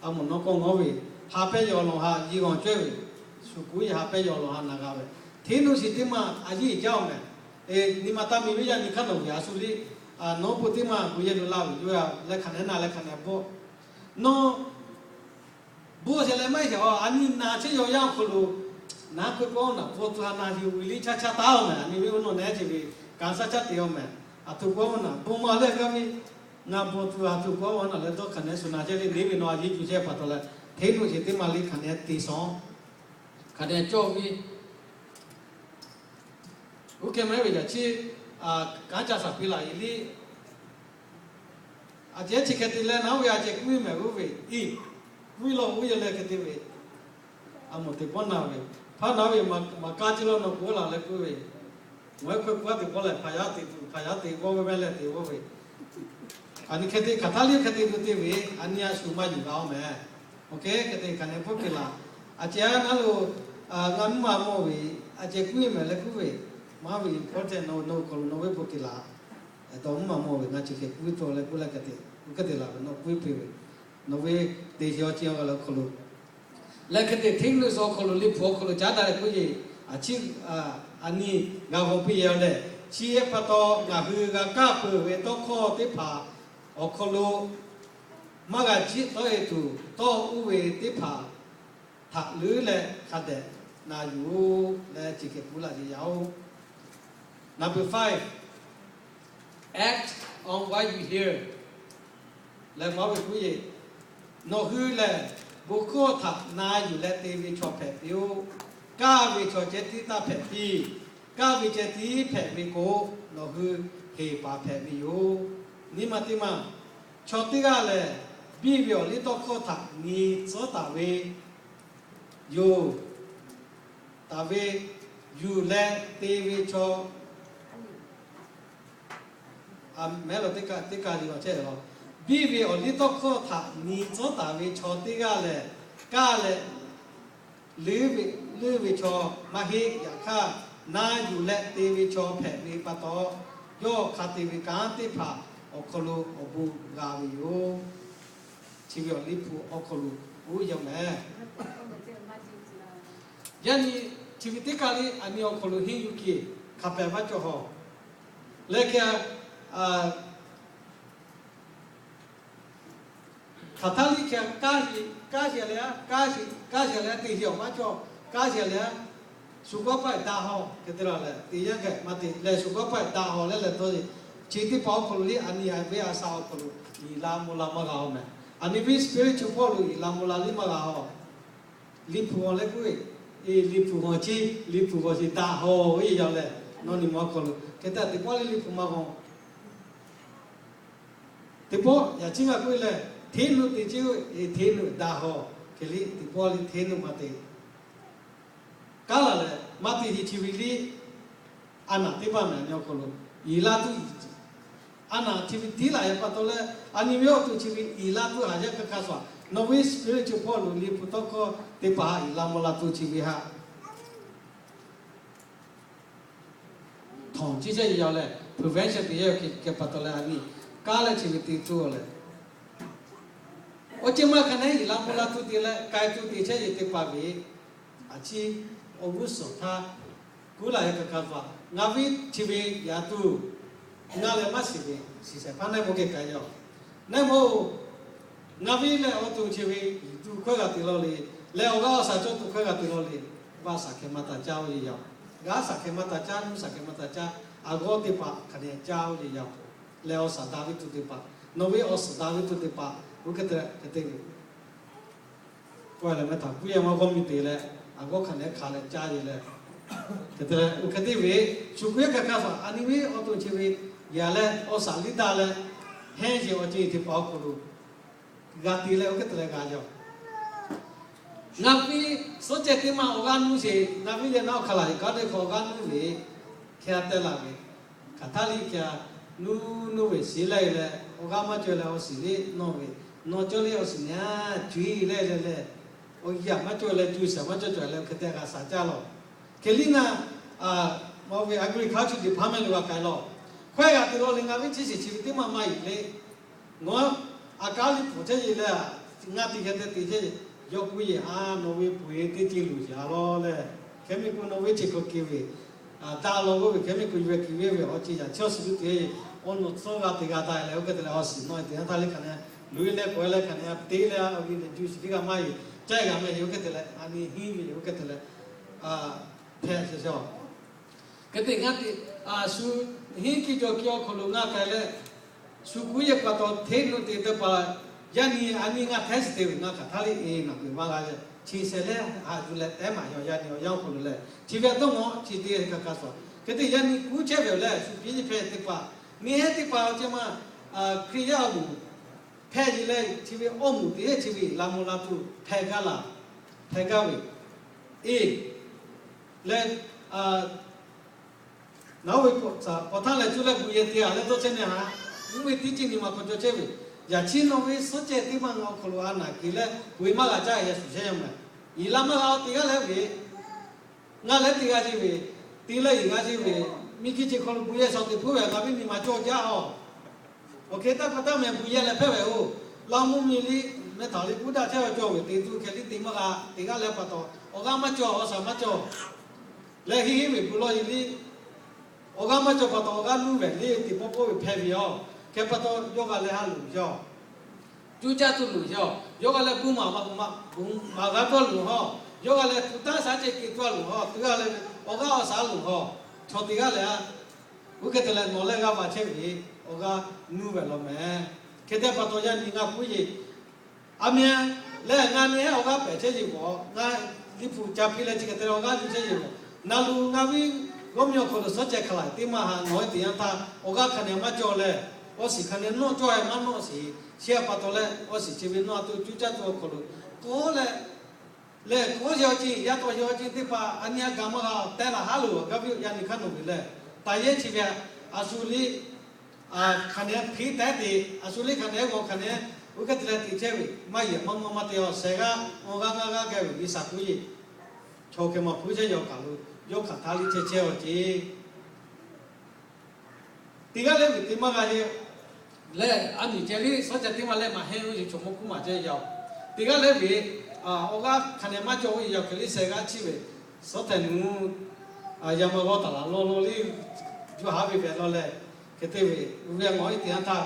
A moˍ nawˬ k'awꞈ ngawˬ ve, ha pehˇ yehˬ awˬ lawn ha yehˬ g'awˬ cawehˇ ve, shu kuˉ yeˬ ha pehˇ yehˬ awˬ lawn ha na g'a ve, hteˇ nuˇ shiˍ teˇ maˬ a yiˇ jaˇ-oˬ mehˍ. Eˬ, nyi ma taˇ miˬ ve yaꞈ nyi hk'aˇ nawˬ ve a shu liˇ, nawˬ hui po teˇ maˬ gu yehˬ lo la ve yoˬ leh hk'aˬ nehˉ na leh hk'aˬ nehˉ bawˆ. Nawˬ bon shehˍ leh maˇ heˆ sheˍ a, a nyi na chehˇ yaw yaˇ awˬ hk'aw lo, naˉ k'oˆ k'o naˬ bvuhꞈ tuˬ ha na yuˬ ve liˇ caˇ caˇ taˉ-oˬ mehˍ. A nyi ve oˇ nawˬ nehˉ ce ve kanˉ shaˉ caˇ te-oˬ mehˍ. Aˬ htoꞈ k'o naˬ bon ma leh gaˇ ve, ngaˬ bvuhꞈ tuˬ aˬ htoꞈ k'o naˬ leh dawˇ hk'aˬ nehˉ shu na chehˇ le, neˇ ve nawˬ a yeˇ cuˬ chehˇ pa taw leh, hteˇ nuˇ shiˍ teˇ maˬ liˇ hk'aˬ nehˉ te shawˉ, hk'aˬ nehˉ cawˇ ve, uˉ kehˬ mehˉ ve yaꞈ chi kanˉ ca shaˍ piˇ laˬ e liˇ. A cehˉ chi hk'e te leh naˉ ve a cehˬ kuˇ mehˍ g'uˇ ve, i, kuˇ law g'uˇ yehˬ leh hk'e te ve, a moˍ teˇ pawˆ na ve, hpaˇ na ve, maˍ kaˇ ce law nawˬ k'oˆ laˬ leh k'oˆ ve, ngaˬ hui hk'e k'oˆ a teˇ pawˆ lehˬ, hpaˍ yaˇ te tuˬ hpaˍ yaˇ te g'awˇ ve mehˉ leh te g'awˇ ve, a nyi hk'e te hk'aˬ htaˇ liˇ hk'e te tuˬ te ve, a nyi a shu maˇ yuˬ g'a-oˬ mehˍ. Oˇ hk'e hk'e te hk'aˬ nehˉ bvuhˆ ke laˬ. A cehˉ naˉ lo, ngaˬ mvuhˇ maˬ mawˬ ve, a cehˬ kuˇ mehˍ leh k'oˆ ve, maˇ ve important nawˬ nawˬ awˬ hk'aw lo nawˬ ve bvuhˆ ke laˬ. Dawˇ mvuhˇ maˬ mawˬ ve ngaˬ chi hk'e kuˇ taw leh k'oˆ leh hk'e te, uˉ hk'e te laˬ ve nawˬ kuˇ piˇ ve, nawˬ ve te sheˍ awˬ cehˬ awˬ g'a leh awˬ hk'aw lo leh hk'e te hteˇ nuˇ shiˍ awˬ hk'aw lo liꞈ hpu awˬ hk'aw lo caˉ daꞈ leh k'oˆ yeˬ, a ciˉ, a nyi g'a g'awˬ piˇ yehˬ leh, chi hk'e pa taw ngaˬ hui g'a kaˇ peuˬ ve tawˇ hkawˇ teˇ hpaˍ awˬ hk'aw lo maˇ g'a jiˆ tawˆ e tuˬ tawˇ uˇ ve teˇ hpaˍ htaꞈ leuˉ leh hk'a dehꞈ na yuˬ-oˬ leh chi hk'e k'oˆ laˇ ce yaˇ-oˬ. Number five, act on what you hear. Leh maˇ ve k'oˆ yeˬ, nawˬ hui lehˬ bon hkawˇ htaꞈ na yuˬ leh te ve chaw hpehꞈ piˇ-oˆ. Kaˇ ve chaw ceh tiˉ taˇ hpehꞈ piˇ. Kaˇ ve ceh tiˉ hpehꞈ ve k'o, nawˬ hui heˍ paˍ hpehꞈ ve yoˬ. Nyi ma teˇ maˬ, chaw teˇ g'aˇ lehˬ, biˇ ve awˬ liˇ tawˇ hkawˇ htaꞈ nyi tcuhˉ taˍ ve yoˬ. Taˍ ve yuˬ leh te ve chaw, a mehˉ lo teˇ kaˇ teˇ kaˇ liꞈ awˬ chehˇ law. Biˇ ve awˬ liˇ tawˇ hkawˇ htaꞈ nyi tcuhˉ taˍ ve chaw teˇ g'aˇ lehˬ, kaˇ leh leuˉ ve, leuˉ ve chaw maˇ heˆ. Yaꞈ hk'aˇ, na yuˬ leh te ve chaw hpehꞈ ve pa taw, yawˇ hk'a te ve kanˉ teˇ hpaˍ awˬ hk'aw lo awˬ bon g'a ve yoˬ. Chi ve awˬ liˇ hpu awˬ hk'aw lo uˉ yaw mehˍ. Yaˇ nyi chi ve teˇ kaˇ liꞈ a nyi awˬ hk'aw lo henˇ yuˬ ke hk'a pehˍ maˇ cawˬ haw. Leh hk'e hk'aˬ htaˇ liˇ hk'e kaˇ shiˍ, kaˇ shiˍ leh a, kaˇ shiˍ, kaˇ shiˍ leh a te shiˍ awˬ maˇ cawˬ. Kaˇ shiˍ leh a, shu g'awˇ paˆ daꞈ haw hk'e te la leh te yaˇ gaˬ maˇ te leh shu g'awˇ paˆ daꞈ haw leh leh tawˇ le. Chi teˇ hpaˍ awˬ hk'aw lo liˇ a nyi a ve a sha awˬ hk'aw lo yiˍ la mvuh la maˇ g'a haw mehˍ. A nyi ve spiritual hpawˇ lo yiˍ la mvuh la liˇ maˇ g'a haw. Liꞈ hpu g'awˬ leh k'oˆ ve, e, liꞈ hpu g'awˬ chi, liꞈ hpu g'awˬ chi daꞈ haw ve yaˇ leh, nawˬ nyi ma awˬ hk'aw lo hk'e te teˇ pawˆ liˇ liꞈ hpu maˇ g'awˬ. Teˇ pawˆ yaꞈ chi ngaˬ k'oˆ leh, hteˇ nuˇ te ce, hteˇ nuˇ daꞈ haw. Hk'e liˇ teˇ pawˆ liˇ hteˇ nuˇ maˇ te. Kaˉ laˬ lehˬ maˇ te he chi ve liˇ a naˬ teˇ hpaˍ mehˍ a nyi awˬ hk'aw lo yiˍ la tuˬ, a naˬ chi ve tiˉ laˬ yaˇ pa taw leh, a nyi ve awˬ to chi ve yiˍ la tuˬ haꞈ yaˇ hk'aˇ hk'aˇ suh a, nawˬ ve spiritual hpawˇ lo liꞈ hpu tawˇ hkawˇ teˇ hpaˍ htaꞈ yiˍ la mvuh la tuˬ chi ve haꞈ htawnˍ ciˇ caˇ yaw leh prevention te yaˇ hk'e pa taw leh a nyi kaˉ leh chi ve te tuˬ leh, awˬ ceuˬ maˇ hk'a nehˉ yiˍ la mvuh la tuˬ te leh k'ai tuˬ te chehˇ ve teˇ hpaˍ ve, a ciˉ awˬ g'uˇ suhˍ htaˇ kuˉ laˬ yaˇ hk'aˇ hk'aˇ suh a, ngaˬ viˉ chi ve yaꞈ tuˬ ngaˬ lehˬ maˇ shiˍ ve, shiˍ shehˍ hpaˇ nehˉ maw geh k'ai yaˇ-oˬ. Nehˉ maw-oˬ, ngaˬ viˉ lehˬ awˬ to chi ve yiˍ tuˬ hkawehˇ g'a te law le, lehˬ awˬ g'aˇ awˬ shaˍ cawˇ tuˬ hkawehˇ g'a te law le. Vaˇ shaˍ hkeh maˇ taˍ caˇ-oˬ yehˬ yaˇ-oˬ. G'aˇ shaˍ hkeh maˇ taˍ caˇ, nuˇ shaˍ hkeh maˇ taˍ caˇ, a g'awˇ teˇ hpaˍ hk'a dehꞈ caˇ-oˬ yehˬ yaˇ-oˬ. Lehˬ awˬ shaˍ daꞈ ve tuˬ teˇ hpaˍ, nawˬ ve awˬ suhˍ daꞈ ve tuˬ teˇ hpaˍ, oˇ hk'e te hk'e te ve k'oˆ leh meh htaꞈ kuˉ yaˇ maˇ g'awˇ miˬ te leh, a g'awˇ hk'a nehˉ hk'a leh caˇ ve leh, hk'e te leh oˇ hk'e te ve, shu kuˉ yaˇ hk'aˇ hk'aˇ suh a nyi ve awˬ to chi ve yaꞈ leh awˬ shaˍ liˇ daꞈ leh, hehnˇ yeˬ awˬ ceuˬ teˇ hpaˍ awˬ hk'aw lo g'a te leh oˇ hk'e te leh g'a yaˇ-oˬ. Ngaˬ viˉ suhˉ ceh teˇ maˬ awˬ g'aˇ nuˇ sheˍ, ngaˬ viˉ leh naˉ awˬ hk'aˇ laˬ yeˬ kaˉ teˇ hk'awꞈ awˬ g'aˇ nuˇ ve, hk'e a teh laˬ ve, hk'aˬ htaˇ liˇ hk'e a, nuˇ nuˇ ve shiˍ leh leh awˬ g'aˇ maˇ cawˬ leh awˬ shiˍ liˇ nawˬ ve, nawˬ cawˬ leh awˬ shiˍ nyi a cuˇ leh leh leh, awˬ yaꞈ maˇ cawˬ leh cuˇ shaˍ maˇ cawˬ cawˬ leh hk'e te g'a shaˍ caˇ lawˬ. Hk'e liˇ naˆ, a Awˬ ve agriculture department lo g'a k'ai law. Hkawehˇ g'aꞈ te law le, ngaˬ ve chi shiˍ chi ve teˇ maˇ maˇ yeˬ le. Ngaˬ aꞈ kaˉ liˇ pfuhˍ chehˇ yeˬ leh, ngaˬ te hk'e te te chehˇ yeˬ, yawˇ k'oˆ yeˬ, A, nawˬ ve peuˬ-eˬ teˇ ceuˬ luˬ yaꞈ law leh, hk'e mehˍ k'o nawˬ ve chi hk'e k'oˆ ve, daꞈ law k'oˆ ve, hk'e mehˍ k'o yawˇ ve k'oˆ ve ve awˬ ceuˬ yaꞈ chi awˬ shiˍ teˇ te, awˬ nawˬ tcuhˉ g'a te g'a taˍ leh, oˇ hk'e te leh awˬ shiˍ nawˬ te yanˇ htaˇ le hk'aˬ ne, luˬ-e leh k'awꞈ-e leh hk'aˬ ne, te leh awˬ viˉ leh juˇ shiˍ teˇ g'aˇ maˇ yeˬ, caˇ g'a meh yeˬ oˇ hk'e te leh, a nyi hiˉ ve yeˬ oˇ hk'e te leh, hpehꞈ shehˍ shehˍ. Hk'e te ngaˬ te, a shu hiˉ kiˇ jaw kiˇ awˬ hk'aw lo ngaˬ k'ai leh, shu kuˉ yehˬ pa taw hteˇ nu te teˇ hpaˍ, yaˇ nyi a nyi ngaˬ htaˇ shiˍ te ve ngaˬ hk'aˬ htaˇ le e naˬ peuˬ maˇ g'a leh, chi shehˍ leh haꞈ yuˬ leh tehˉ maˍ yaw yaˇ nyi awˬ yanˇ awˬ hk'aw lo leh, chi ve a dawˇ ngaw chi te hk'aˬ hk'aˬ suh. Hk'e te yaˇ nyi kuˉ chehˇ ve awˬ leh shu piˇ nyi hpehꞈ teˇ hpaˍ, nyi heˉ teˇ hpaˍ awˬ ceh maˇ, Hkriꞈ yaˇ awˬ moˍ hpehꞈ yeˬ leh, chi ve awˬ moˍ te heˉ chi ve laꞈ mawˬ la tuˬ hpehꞈ gaˇ laˬ, hpehꞈ gaˇ ve, e leh, naˬ oˇ ve k'awꞈ htaˇ leh cuˇ leh buꞈ yehˬ te a leh dawˇ chehˇ ne haꞈ, mvuhˇ ve teˇ ceuˬ nyi ma hk'aw cawˬ chehˇ ve, yaꞈ chi nawˬ ve suhˉ cehˬ teˇ maˇ ngaˬ awˬ hk'aw lo a naˬ keˬ leh, peuˬ-eˬ maˇ g'a caˇ yehˬ shuˍ chehˇ yaˇ mehˍ. Iˍ la maˇ g'a te g'aˇ leh ve, ngaˬ leh te g'a ce ve, te leh iˍ g'a ce ve, miˬ guiˬ ceuˬ hk'aw lo buꞈ yehˬ shawˍ teꞈ hpuˉ ve ngaˬ ve nyi ma cawˬ jaˇ a. Awˬ hk'e taˇ hk'a taˇ meh buꞈ yehˬ leh hpehˇ ve oˬ, laˇ mvuhˇ miˬ liˇ meh htaꞈ liˇ kuˉ daꞈ chehˇ ve cawˬ ve te tuˬ hkeh liˇ te maˇ g'a, te g'aˇ leh pa taw awˬ g'aˇ maˇ cawˬ, awˬ shaˍ maˇ cawˬ. Leh henˇ henˇ ve buꞈ lawˇ yeˬ liˇ, awˬ g'aˇ maˇ cawˬ pa taw awˬ g'aˇ nuˇ ve liˇ teˇ pawˆ pawˆ ve hpehˇ ve yoˬ. Hk'e pa taw yawˇ g'a leh ha loˍ yaˇ, cuˇ caˇ tuˬ loˍ yaˇ, yawˇ g'a leh bon maˍ maˍ g'a tuˬ a loˍ haw, yawˇ g'a leh tuꞈ taˇ shaˉ ceh keu tuˬ a loˍ haw, te g'aˇ leh awˬ g'aˇ awˬ shaˍ loˍ haw, chaw te g'aˇ leh a, oˇ hk'e te leh nawˬ leh g'a va chehˇ ve awˬ g'aˇ nuˇ ve law mehˍ. Hk'e te pa taw yaˇ nyi ngaˬ kuˉ yeˬ, a meh leh ngaˬ nyi heˉ awˬ g'aˇ pehꞈ chehˇ yeˬ vawˬ, ngaˬ liˇ hpu ca piˇ leh chi hk'e te leh awˬ g'aˇ nuˇ chehˇ yeˬ vawˬ, naˬ luˬ ngaˬ ve g'awˇ miˇ awˬ hk'aw lo suhˉ ceh hk'aˬ laˬ teˇ maˇ haꞈ nawˬ hui te yanˇ htaˇ awˬ g'aˇ hk'aˬ ne maˇ cawˬ leh, awˬ shiˍ hk'aˬ ne nawˇ cawˇ e maˇ nawˇ shiˍ, chi a pa taw leh awˬ shiˍ chi ve nawˇ a tuˬ cuˇ caˇ tuˬ awˬ hk'aw lo k'oˆ leh, leh k'oˆ yaw ce yaˇ taw yaw ce teˇ hpaˍ a nyi a gaˬ maˇ g'a tehˉ laˬ haˉ loˬ gaˇ ve yaˇ nyi hk'aˇ nawˬ ve leh, taˍ yehˇ chi ve a shu liˇ hk'aˬ ne hpiˇ tehˉ te, a shu liˇ hk'aˬ ne g'aw hk'aˬ ne, oˇ hk'e te leh te chehˇ ve maˇ yehˬ maˇ maˇ maˇ te awˬ shehˍ g'aˇ awˬ g'aˇ g'aˇ g'aˇ geh ve G'uiˬsha kuˉ yeˬ, chaw hk'e maˇ hpuˇ chehˇ yaw kaˬ lo yawˇ hk'aˬ htaˇ liˇ chehˇ chehˇ awˬ ce. Teˇ g'aˇ leh ve te maˇ g'a yehˇ leh, a miˬ ceh liˇ suhˉ ceh teˇ maˇ leh maˇ heˆ ve yoˬ, chaw mawˇ kuˉ maˬ ceh yaˇ-oˬ. Teˇ g'aˇ leh ve awˬ g'aˇ hk'aˬ ne maˇ cawˬ ve yaˇ hk'e liˇ shehˍ g'aˇ chi ve suhˉ tehꞈ nu yaˇ maˇ g'awˇ taˍ laˬ law law liˇ juˇ haˉ ve ve law leh, hk'e te ve uˇ ve a ngawˬ iˉ te yanˇ htaˇ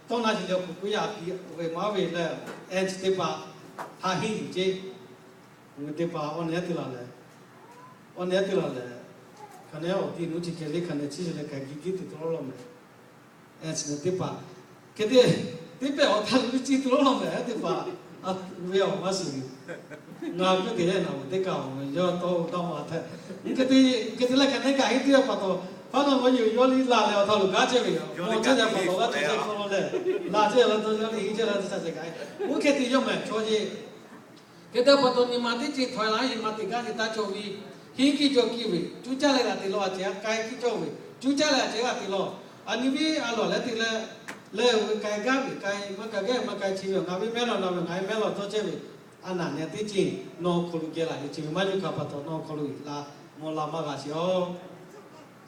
tawˇ na chi leh kuˬ kuˉ yaˇ piˇ ve maˇ ve leh, a chi teˇ hpaˍ haꞈ henˇ yuˬ ce. Teˇ hpaˍ awˬ nehˉ te laˬ leh, awˬ nehˉ te laˬ leh, hk'aˬ ne awˬ ti nuˇ chi hkeh liˇ hk'aˬ ne chi leh hk'aˬ giˇ giˇ tuˬ tuˬ lawˇ lawˇ mehˍ. Chi teˇ hpaˍ hk'e te, teˇ pehˇ awˬ htaˇ luˬ ve ci tuˬ lawˇ lawˇ mehˍ teˇ hpaˍ, a ve awˬ maˇ shiˍ ve, ngaˬ kuˉ te yaˇ naˬ ve teˇ kaꞈ awˬ ve yawˇ tawˇ ve tawˇ ma htaˇ, hk'e te, hk'e te leh hk'aˬ ne kaꞈ henˇ teˇ hpaˍ taw, hpaˇ na ngaˬ yeˬ yawˇ liˇ laˬ leh awˬ htaˇ lo gaˇ chehˇ ve yoˬ. Mawˬ chehˇ yaˇ pa taw g'aˇ cawˬ chehˇ hk'aw lo leh, laˬ chehˇ yaˇ la taw yawˇ liˇ henˇ chehˇ la te shaˍ ceh kaꞈ, oˇ hk'e te yawˇ mehˍ chaw yeˬ. Hk'e te pa taw nyi ma teˇ ceuˬ htawꞈ la yeˬ ma teꞈ gaˇ te taˇ cawˬ ve, henˇ kiˇ cawˬ kiˇ ve cuˇ caˇ leh g'a te law, a ceh a k'ai kiˇ cawˬ ve cuˇ caˇ leh a ceh g'a te law. A nyi viˉ a lawˬ leh te leh, leh oˬ ve k'ai gaˇ ve k'ai, maˇ k'ai gaˇ maˇ k'ai chi ve ngaˬ ve mehˉ lawˬ na ve ngaˬ ve mehˉ lawˬ tawˇ chehˇ ve, a naˬ neh teˇ ceuˬ nawˬ hk'aw lo geh laˬ ve chi ve maˇ yuˬ hkanˍ pa taw nawˬ hk'aw lo la mawˬ la maˇ g'a sheˍ-oˬ.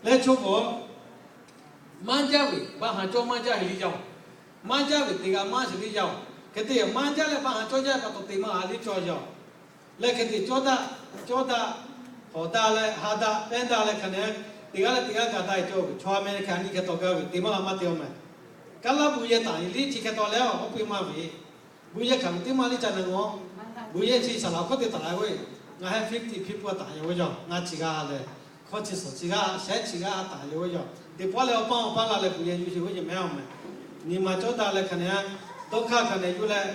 Leh chaw k'o, maˇ jaˇ ve ba haˍ cawˇ maˇ jaˇ heˍ liˇ yaˇ-oˬ. Maˇ jaˇ ve teˇ g'aˇ maˇ shiˍ liˇ yaˇ-oˬ. Hk'e te maˇ jaˇ leh ba haˍ cawˇ jaˇ pa taw te maˇ g'a liˇ cawˇ yaˇ-oˬ. Leh hk'e te cawˇ daꞈ, cawˇ daꞈ, hawˍ daꞈ leh ha daꞈ pehˇ daꞈ leh hk'aˬ ne, teˇ g'aˇ leh teˇ g'aˇ gaˬ daꞈ cawˇ ve chaw a meh hk'e a nyi hk'e taw gaˇ ve te maˇ g'a maˇ te-oˬ mehˍ. Kaˇ laˇ bon yehˬ taˍ yeˬ liˇ chi hk'e taw leh-oˬ, oˇ peˇ maˇ ve bon yehˬ hkanˍ ve teˇ maˇ liˇ ca na ngawˬ, bon yehˬ chi saˍ laˍ hkawˇ te taˍ la ve, ngaˬ heh fifty people taˍ yaˇ ve yoˬ. Ngaˬ chi g'aˇ leh, hkawˇ chi suhˍ chi g'aˇ, shehˉ chi g'aˇ taˍ yaˇ ve yoˬ. Teˇ pawˆ leh awˬ paˇ awˬ paˇ g'a leh bon yehˬ yuˬ sheˍ ve yoˬ mehˍ-oˬ mehˍ. Nyi ma cawˇ daꞈ leh hk'aˬ ne, dawˇ hk'aˇ hk'aˬ ne yuˬ leh,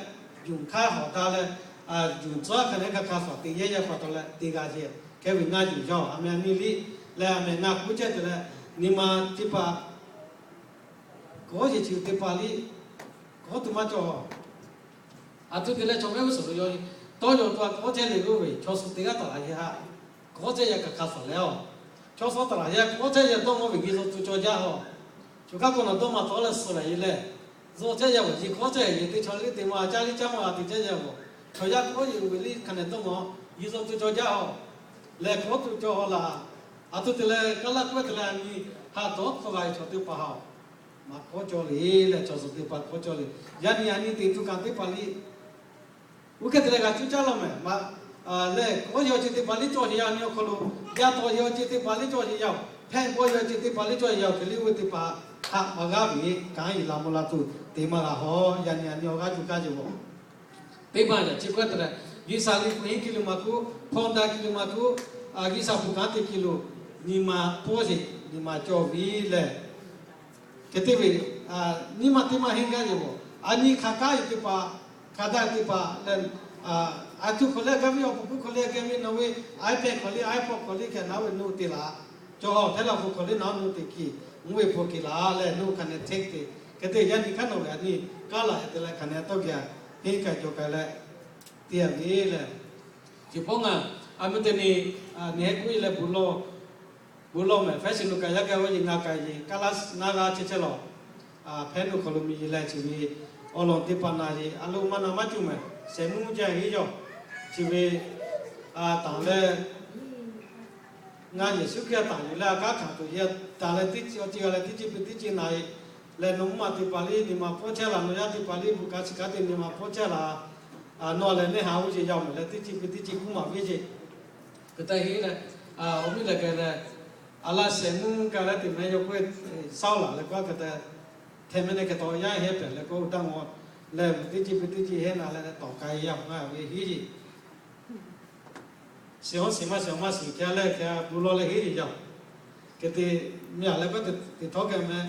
yuˬ hk'aˇ hawˍ daꞈ leh, yuˬ tcuhˉ hk'aˬ ne hk'a hk'a suhˍ te yehˇ yaˇ pa taw leh te g'a sheˍ. Hk'e ve ngaˬ yuˬ yaˇ-oˬ, a meh a nyi liˇ leh a meh ngaˬ kuˉ chehˇ te leh, nyi ma teˇ hpaˍ kawˆ sheˍ chi teˇ hpaˍ liˇ kawˆ tuˬ maˇ cawˬ. A htoꞈ te leh chaw mehˆ g'uˇ suhˍ lo yaw, tawˇ yaw tuˬ a kawˆ chehˇ le g'uˇ ve chaw suh teˇ g'aˇ taˍ laˬ yaˇ, kawˆ chehˇ yaˇ hk'a hk'a suhˍ leh-oˬ, chaw suh taˍ laˬ yaˇ kawˆ chehˇ yaˇ dawˇ mawˇ ve geh suh tuˬ cawˬ jaˇ-oˬ. Choˬ kaˉ k'o nawˬ dawˇ ma tawˉ leh suh leh yeˬ leh, zuhꞈ chehˇ yaˇ ve yeˬ kawˆ chehˇ yeˬ teˇ chaw liˇ te maˇ caˇ liˇ caˇ maˇ g'a te chehˇ yaˇ ve, chaw yaˇ kawˆ yeˬ ve liˇ hk'aˬ ne dawˇ ma, yeˬ zuhꞈ tuˬ cawˬ jaˇ-oˬ. Leh kawˆ tuˬ cawˬ laˬ Aˬ htoꞈ te leh kaˇ laˇ k'oˆ te leh, a nyi haꞈ tawˉ hk'aw g'a ve chaw teˇ hpaˍ htaꞈ maꞈ kawˉ cawˇ le leh, chaw suhˍ teˇ hpaˍ kawˉ cawˇ le. Yaꞈ nyi a nyi teꞈ tu kaꞈ teˇ hpaˍ liˇ oˇ hk'e te leh g'a cuˇ caˇ laˇ mehˍ. Lehˬ, kawˉ yaw ce teˇ hpaˍ liˇ cawˇ sheˍ yaˇ nyi awˬ hk'aw lo, yaˇ taw yaw ce teˇ hpaˍ liˇ cawˇ sheˍ yaˇ-oˬ, hpehꞈ bawˆ yaw ce teˇ hpaˍ liˇ cawˇ sheˍ yaˇ-oˬ, hk'e liˇ oˇ ve teˇ hpaˍ htaꞈ maꞈ g'aˇ ve kanˉ yiˍ la mvuh la tuˬ te maˇ g'a hawˉ. Yaꞈ nyi a nyi awˬ g'aˇ cuˇ kaˇ ce bawˬ teˇ hpaˍ yaꞈ chi k'oˆ te leh, G'uiˬsha liꞈ hpu henˇ ki lo maˍ k'oˆ, hpawnˬ daꞈ ki lo maˍ k'oˆ, G'uiˬsha hpu kanˉ te ki lo nyi ma pawˇ sheˍ, nyi ma cawˬ ve lehˬ, hk'e te ve nyi ma teˇ maˇ henˇ gaˇ ve bawˬ. A nyi hk'aˬ kaˉ ve teˇ hpaˍ, hk'aˬ daꞈ teˇ hpaˍ lehˬ, a htuꞈ hk'aw le gaˇ ve, awˬ puˍ puiˉ hk'aw le gaˇ ve, nawˬ ve iPad hk'aw le, iPod hk'aw le hkeh naˉ ve nawˬ te laˬ. Chaw haw hpehˇ laˇ hpu hk'aw le naˉ nawˬ te kiˬ, mvuhˇ ve hpu kiˬ laˬ leh nawˬ hk'a neh hteˇ te. Hk'e te yaꞈ nyi hk'aˇ nawˬ ve a nyi kaˉ laˬ te leh hk'a neh tawˇ geh henˇ k'ai cawˬ k'ai leh te a ve lehˬ, chi pawˆ ngaˬ a mvuhˇ te nyi, nyi heh k'oˆ e leh bon lawˇ mehˍ. Hpehˇ shiˍ nawˬ kaꞈ yaˇ gaˇ ve yoˬ, ngaˬ kaꞈ yeˬ kaˉ laˇ naˇ g'a chehˇ chehˇ lawˬ. Hpehˇ nawˬ hk'aw lo miˬ yeˬ leh chi ve awˬ lawn teˇ hpaˍ na yeˬ a lo maˇ na maˇ cuˇ mehˍ. Shehˍ mvuhˇ jaˇ heˉ yawˬ, chi ve tanˬ leh ngaˬ Yeˍsuˆ Hkriꞈ tanˬ yuˬ leh a kanˉ hkanˍ tuˬ yehˬ tanˬ leh teˇ chi awˬ ci g'a leh teˇ chi pui teˇ chi na e leh nawˬ mvuhˇ ma teˇ hpaˍ liˇ nyi ma pawˇ chehˇ laˬ, nawˬ yaˇ teˇ hpaˍ liˇ bon kaꞈ chi kaˉ te nyi ma pawˇ chehˇ laˬ. Nawˬ lehˬ neˇ haꞈ oˇ ce yaˇ mehˍ leh teˇ chi pui teˇ chi kuˉ maˍ ve ce. Hk'e te heˉ leh, awˬ miˇ lehˬ k'ai leh, a laˇ shehˍ mvuhˇ gaˇ leh teˇ mehˍ yawˇ k'oˆ e, saˉ laˬ leh k'oˆ hk'e te, hteˇ mehˍ neˇ hk'e taw yaˇ heˆ pehˍ leh k'oˆ daˇ ngawˬ leh teˇ chi pui teˇ chi heˆ na leh tawˍ k'ai yaˇ maˇ ve heˉ yeˬ. Shiˍ awˬ shiˍ maˇ shiˍ awˬ maˇ shiˍ hkeh leh hkeh bon lawˇ leh heˉ yeˬ yaˇ. Hk'e te miˬ a leh k'oˆ te htawˇ geh mehˍ,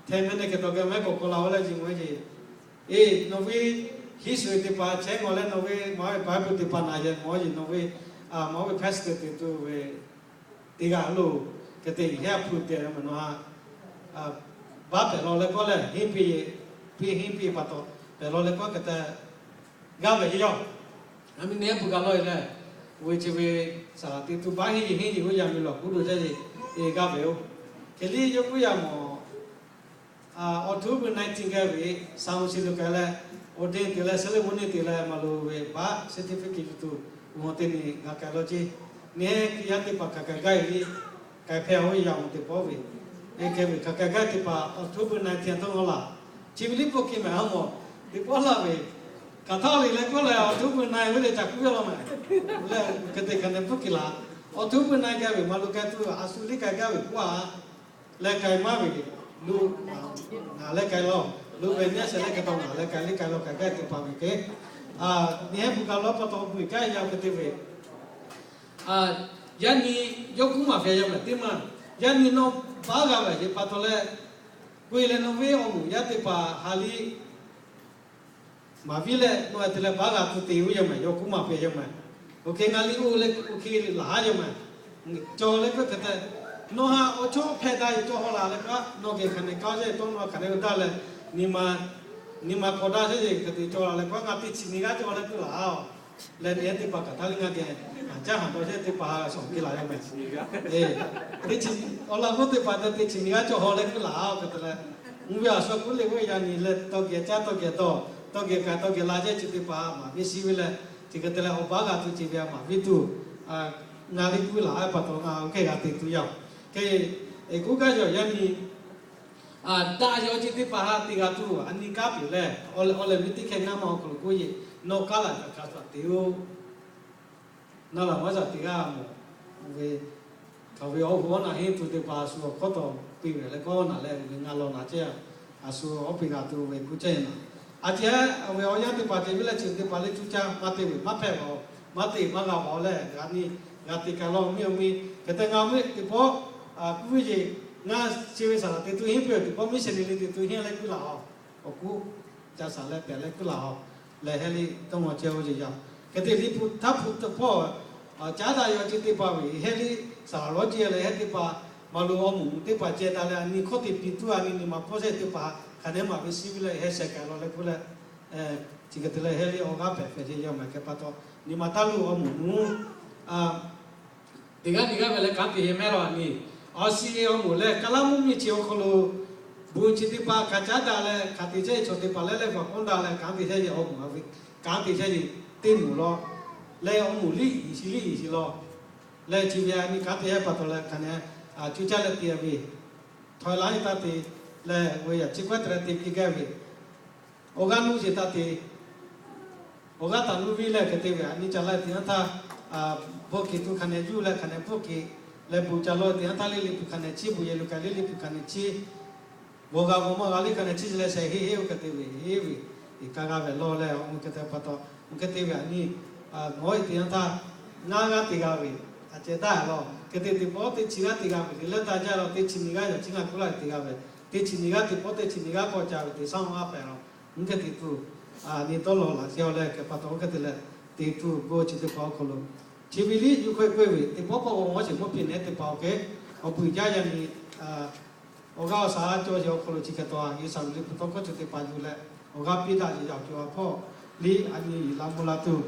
hteˇ mehˍ neˇ hk'e taw geh mehˍ k'awꞈ k'awꞈ la-o leh yeˬ mawˬ yeˬ. E, nawˬ ve hiˉ shuˍ teˇ hpaˍ chehˇ ngawˬ leh nawˬ ve maˍ ve Baˍbuˆ teˇ hpaˍ na yehˬ mawˬ yeˬ, nawˬ ve maˍ ve hpehˇ suh te tuˬ ve teˇ g'aˇ lo, hk'e te heh a hpu te mehˍ nawˬ ha baˆ pehˍ law leh k'oˆ leh henˇ piˇ, piˇ henˇ piˇ pa taw pehˍ law leh k'oˆ hk'e te g'aˇ ve yeˬ yaˇ. A miˬ neˇ a hpu kaꞈ lawˇ e leh, oˇ ve chi ve saˍ laꞈ te tuˬ baˆ henˇ yeˬ henˇ yeˬ oˇ yaˇ miˬ lawˬ k'oˆ lo jaˇ yeˬ, e g'aˇ ve-o. Hk'e liˇ yawˇ k'oˆ yaˇ mawˬ October nineteen gaˇ ve, San Jose lo k'ai leh, ordain te leh ceremony te leh maˍ loˍ ve baˆ certificate yuˬ tuˬ, awˬ teˇ nyi g'a k'ai law ceˇ. Neˇ hehˉ Hkriꞈ yaˇ teˇ hpaˍ hk'aˬ k'ai gaˇ e le, k'ai hpehˇ-oˬ yaˇ awˬ teˇ pawˆ ve, e keh ve hk'aˬ k'ai gaˇ teˇ hpaˍ October nineteen tawˇ g'awˇ laˬ. Chi ve liˇ po ke mehˍ ha mawˬ, teˇ pawˆ laˬ ve, hk'aˬ htaˇ le leh k'oˆ leh October nine ve le ca kuˉ ve law mehˍ. Leh hk'e te hk'aˬ neh pawˆ ke laˬ, October nine gaˇ ve maˍ loˍ k'ai tuˬ a shu liˇ k'ai gaˇ ve k'oˆ a leh k'ai maˇ ve, lu ngaˬ leh k'ai law, lu ve neˇ shehˍ leh hk'e taw ngaˬ leh k'ai liˇ k'ai law k'ai gaˇ teˇ hpaˍ ve kehˉ, neˇ hehˉ hpu kaꞈ lawˇ pa taw bu iˬ kaˉ yaˇ hk'e te ve, yaˇ nyi yawˇ kuˉ maˍ ve yaˇ mehˍ teˇ maˇ, yaˇ nyi nawˬ baˆ g'a ve yeˬ pa taw leh, k'oˆ e leh nawˬ ve awˬ moˍ yaˇ teˇ hpaˍ ha liˇ maˍ viˉ leh nawˬ te leh baˆ g'a tuˬ te ve yaˇ mehˍ, yawˇ kuˉ maˍ ve yaˇ mehˍ. Oˇ hk'e ngaˬ liˇ oˇ leh oˇ hk'e laˬ haˉ yaˇ mehˍ. Cawˬ leh k'oˆ hk'e te, nawˬ ha awˬ chawˇ hpehꞈ daꞈ ve cawˬ haw laˬ leh k'o, nawˬ geh hk'aˬ neh k'aˇ yaˇ tawˇ nawˬ hk'aˬ neh ve daꞈ leh, nyi ma, nyi ma k'awꞈ daꞈ sheˉ yeˬ hk'e te cawˬ laˬ leh k'o, ngaˬ teˇ chi nyi g'aˇ cawˬ leh k'oˆ laˬ-oˬ. Leh nyi hehˉ teˇ hpaˍ hk'aˬ htaˇ liˇ ngaˬ geh caˉ haˍ dawˇ sheˉ teˇ hpaˍ shawˍ ke laˬ yaˇ mehˍ. Teˇ chi, awˬ laꞈ g'awˇ teˇ hpaˍ te teˇ chi nyi g'aˇ cawˬ haw leh k'oˆ laˬ-oˬ hk'e te leh, mvuhˇ ve a shu kuˉ le ve yaˇ nyi leh tawˇ geh caˉ tawˇ geh dawˇ, tawˇ geh k'ai tawˇ geh la chehˇ chi teˇ hpaˍ maˍ viˉ shiˉ ve leh, chi hk'e te leh awˬ baˆ g'a tuˬ chi ve maˍ viˉ tuˬ, ngaˬ liˇ kuˉ laˬ-a pa taw ngaˬ oˇ hk'e g'a te tuˬ yaˇ-oˬ. Hk'e, eˬ kuˉ gaˇ yaw yaˇ nyi daꞈ yaw chi teˇ hpaˍ ha te g'a tuˬ a nyi kanˉ peuˬ leh, awˬ lehˬ awˬ lehˬ ve teˇ hkeh ngaˇ ma awˬ hk'aw lo k'oˆ yeˬ, nawˬ kaˉ laˬ kaꞈ hk'a shuˍ te-oˬ. Naˇ laˬ maˇ shaˍ teˇ g'aˇ mawˬ ve, hk'aˬ ve awˬ hoꞈ awˬ naˬ henˇ tuˬ teˇ hpaˍ a shu awˬ hkawˇ tawˍ piˇ ve leh k'o, awˬ naˬ leh ve ngaˬ lawˬ naˬ chehˇ, a shu awˬ piˇ g'a tuˬ ve kuˉ chehˇ naˬ. A ceh, a ve awˬ yanˇ teˇ hpaˍ ceh ve leh chi teˇ hpaˍ leh cuˇ caˇ maˇ te ve maˇ hpehꞈ ve, maˇ te maˇ g'a ve leh g'a nyi, g'a te k'ai law miˇ awˬ miˇ hk'e te ngaˬ miˇ teˇ pawˆ kuˉ ve yeˬ, ngaˬ chi ve saˍ laꞈ te tuˬ henˇ piˇ ve teˇ pawˆ miˇ shehˍ nyi le te tuˬ henˇ leh kuˉ laˬ-oˬ. Awˬ kuˉ ca shaˍ leh pehˬ leh kuˉ laˬ-oˬ. Leh heh liˇ tawˇ ngawˬ chehˇ-oˬ yeˬ yaˇ. Hk'e te liˇ hpu htaˇ hpu teˇ pawˆ caˉ daꞈ yaw chi teˇ hpaˍ ve heh liˇ saˍ laꞈ lawˇ ceh leh heh teˇ hpaˍ maˍ loˍ awˬ moˍ teˇ hpaˍ ceh daꞈ leh a nyi hkawˇ te piˇ tuˬ a nyi nyi ma hpawˇ shehˆ teˇ hpaˍ hk'a dehꞈ maˍ ve shiˉ ve leh heh shehˍ kaꞈ law leh k'oˆ leh, chi hk'e te leh heh liˇ awˬ g'aˇ hpehꞈ hpehꞈ chehˇ yaˇ mehˍ hk'e pa taw, nyi ma taˇ luˬ awˬ moˍ mvuhˇ teˇ g'aˇ teˇ g'aˇ ve leh kanˉ te heh mehˉ law a nyi. Awˬ shiˍ awˬ moˍ leh kaˇ laˇ mvuhˇ miˬ chi awˬ hk'aw lo bon chi teˇ hpaˍ hk'a caˉ daꞈ leh hk'aˬ te chehˇ ve chaw teˇ hpaˍ leh leh faˍ k'awꞈ daꞈ leh kanˉ te chehˇ ve awˬ moˍ ve, kanˉ te chehˇ ve teˇ moˍ law leh awˬ moˍ liˇ yeˬ shiˍ liˇ yeˬ shiˍ law Leh chi ve a nyi kanˉ te hehˉ pa taw leh hk'aˬ neh, cuˇ caˇ leh te ve, htawˇ laˇ e taˇ te, leh ve yaꞈ chi k'awehˉ te leh te piˇ gaˇ ve, awˬ g'aˇ nuˇ sheˍ taˇ te, awˬ g'aˇ taˍ nuˇ viˇ leh hk'e te ve a nyi ca laˇ te yanˇ htaˇ, bvuhˆ keꞈ tuˬ hk'aˬ neh yuˇ leh hk'aˬ neh bvuhˆ keꞈ, leh buˬ ca law te yanˇ htaˇ leˇ liꞈ puiˬ hk'aˬ neh chiˇ, buˬ yehˬ luˬ kaꞈ leˇ liꞈ puiˬ hk'aˬ neh chiˇ, g'awˬ g'a g'awˬ maˇ g'a leˇ hk'aˬ neh chiˇ leh sheh heˆ heˆ oˇ hk'e te ve heˆ ve, iˉ kaˇ g'a ve lawˬ leh awˬ mvuh hk'e te pa taw, mvuh hk'e te ve a nyi, ngawˉ e te yanˇ htaˇ, ngaˇ g'aˇ te g'a ve, a ceh daˇ lawˬ hk'e te teˇ pawˆ teˇ chi g'aˇ te g'a ve, leh taˇ jaˇ lawˬ teˇ chi nyiˇ g'aˇ yaꞈ chi ngaˬ kuˉ laˇ te g'a ve, teˇ chi nyiˇ g'aˇ teˇ pawˆ teˇ chi nyiˇ g'aˇ k'awꞈ ca ve teˇ shaˉ awˬ g'aˇ pehˍ lawˬ, mvuh hk'e te tuˬ, nyi dawˇ lawˬ laꞈ sheh awˬ leh hk'e pa taw oˇ hk'e te leh, te tuˬ g'awˇ chi teˇ hpaˍ awˬ hk'aw lo, chi ve liˇ yuˬ hk'e k'oˆ ve teˇ pawˆ pawˆ g'awˬ g'awˇ sheˍ mvuhˇ piˇ nehˉ teˇ hpaˍ awˬ hk'e, awˬ puiˍ jaˇ yaˇ nyi awˬ g'aˇ awˬ shaˍ cawˬ sheˍ awˬ hk'aw lo chi hk'e taw a, G'uiˬsha ve liꞈ hpu tawˇ hkawˇ chi teˇ hpaˍ yuˬ leh, awˬ g'aˇ piˇ daꞈ yeˬ yaꞈ awˬ cawˬ a hpawˇ liˇ a nyi yuˬ la mvuh la tuˬ,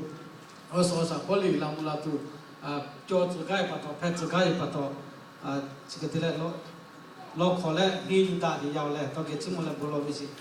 awˬ suhˍ awˬ shaˍ hpawˇ liˇ yuˬ la mvuh la tuˬ, cawˬ tcuh gaˇ ve pa taw, hpehꞈ tcuh gaˇ ve pa taw, chi hk'e te leh, lawˬ hk'awꞈ leh henˇ yuˬ daꞈ yeˬ yaˇ oˬ leh tawˇ geh chiˇ mvuh leh bon lawˬ ve sheˍ.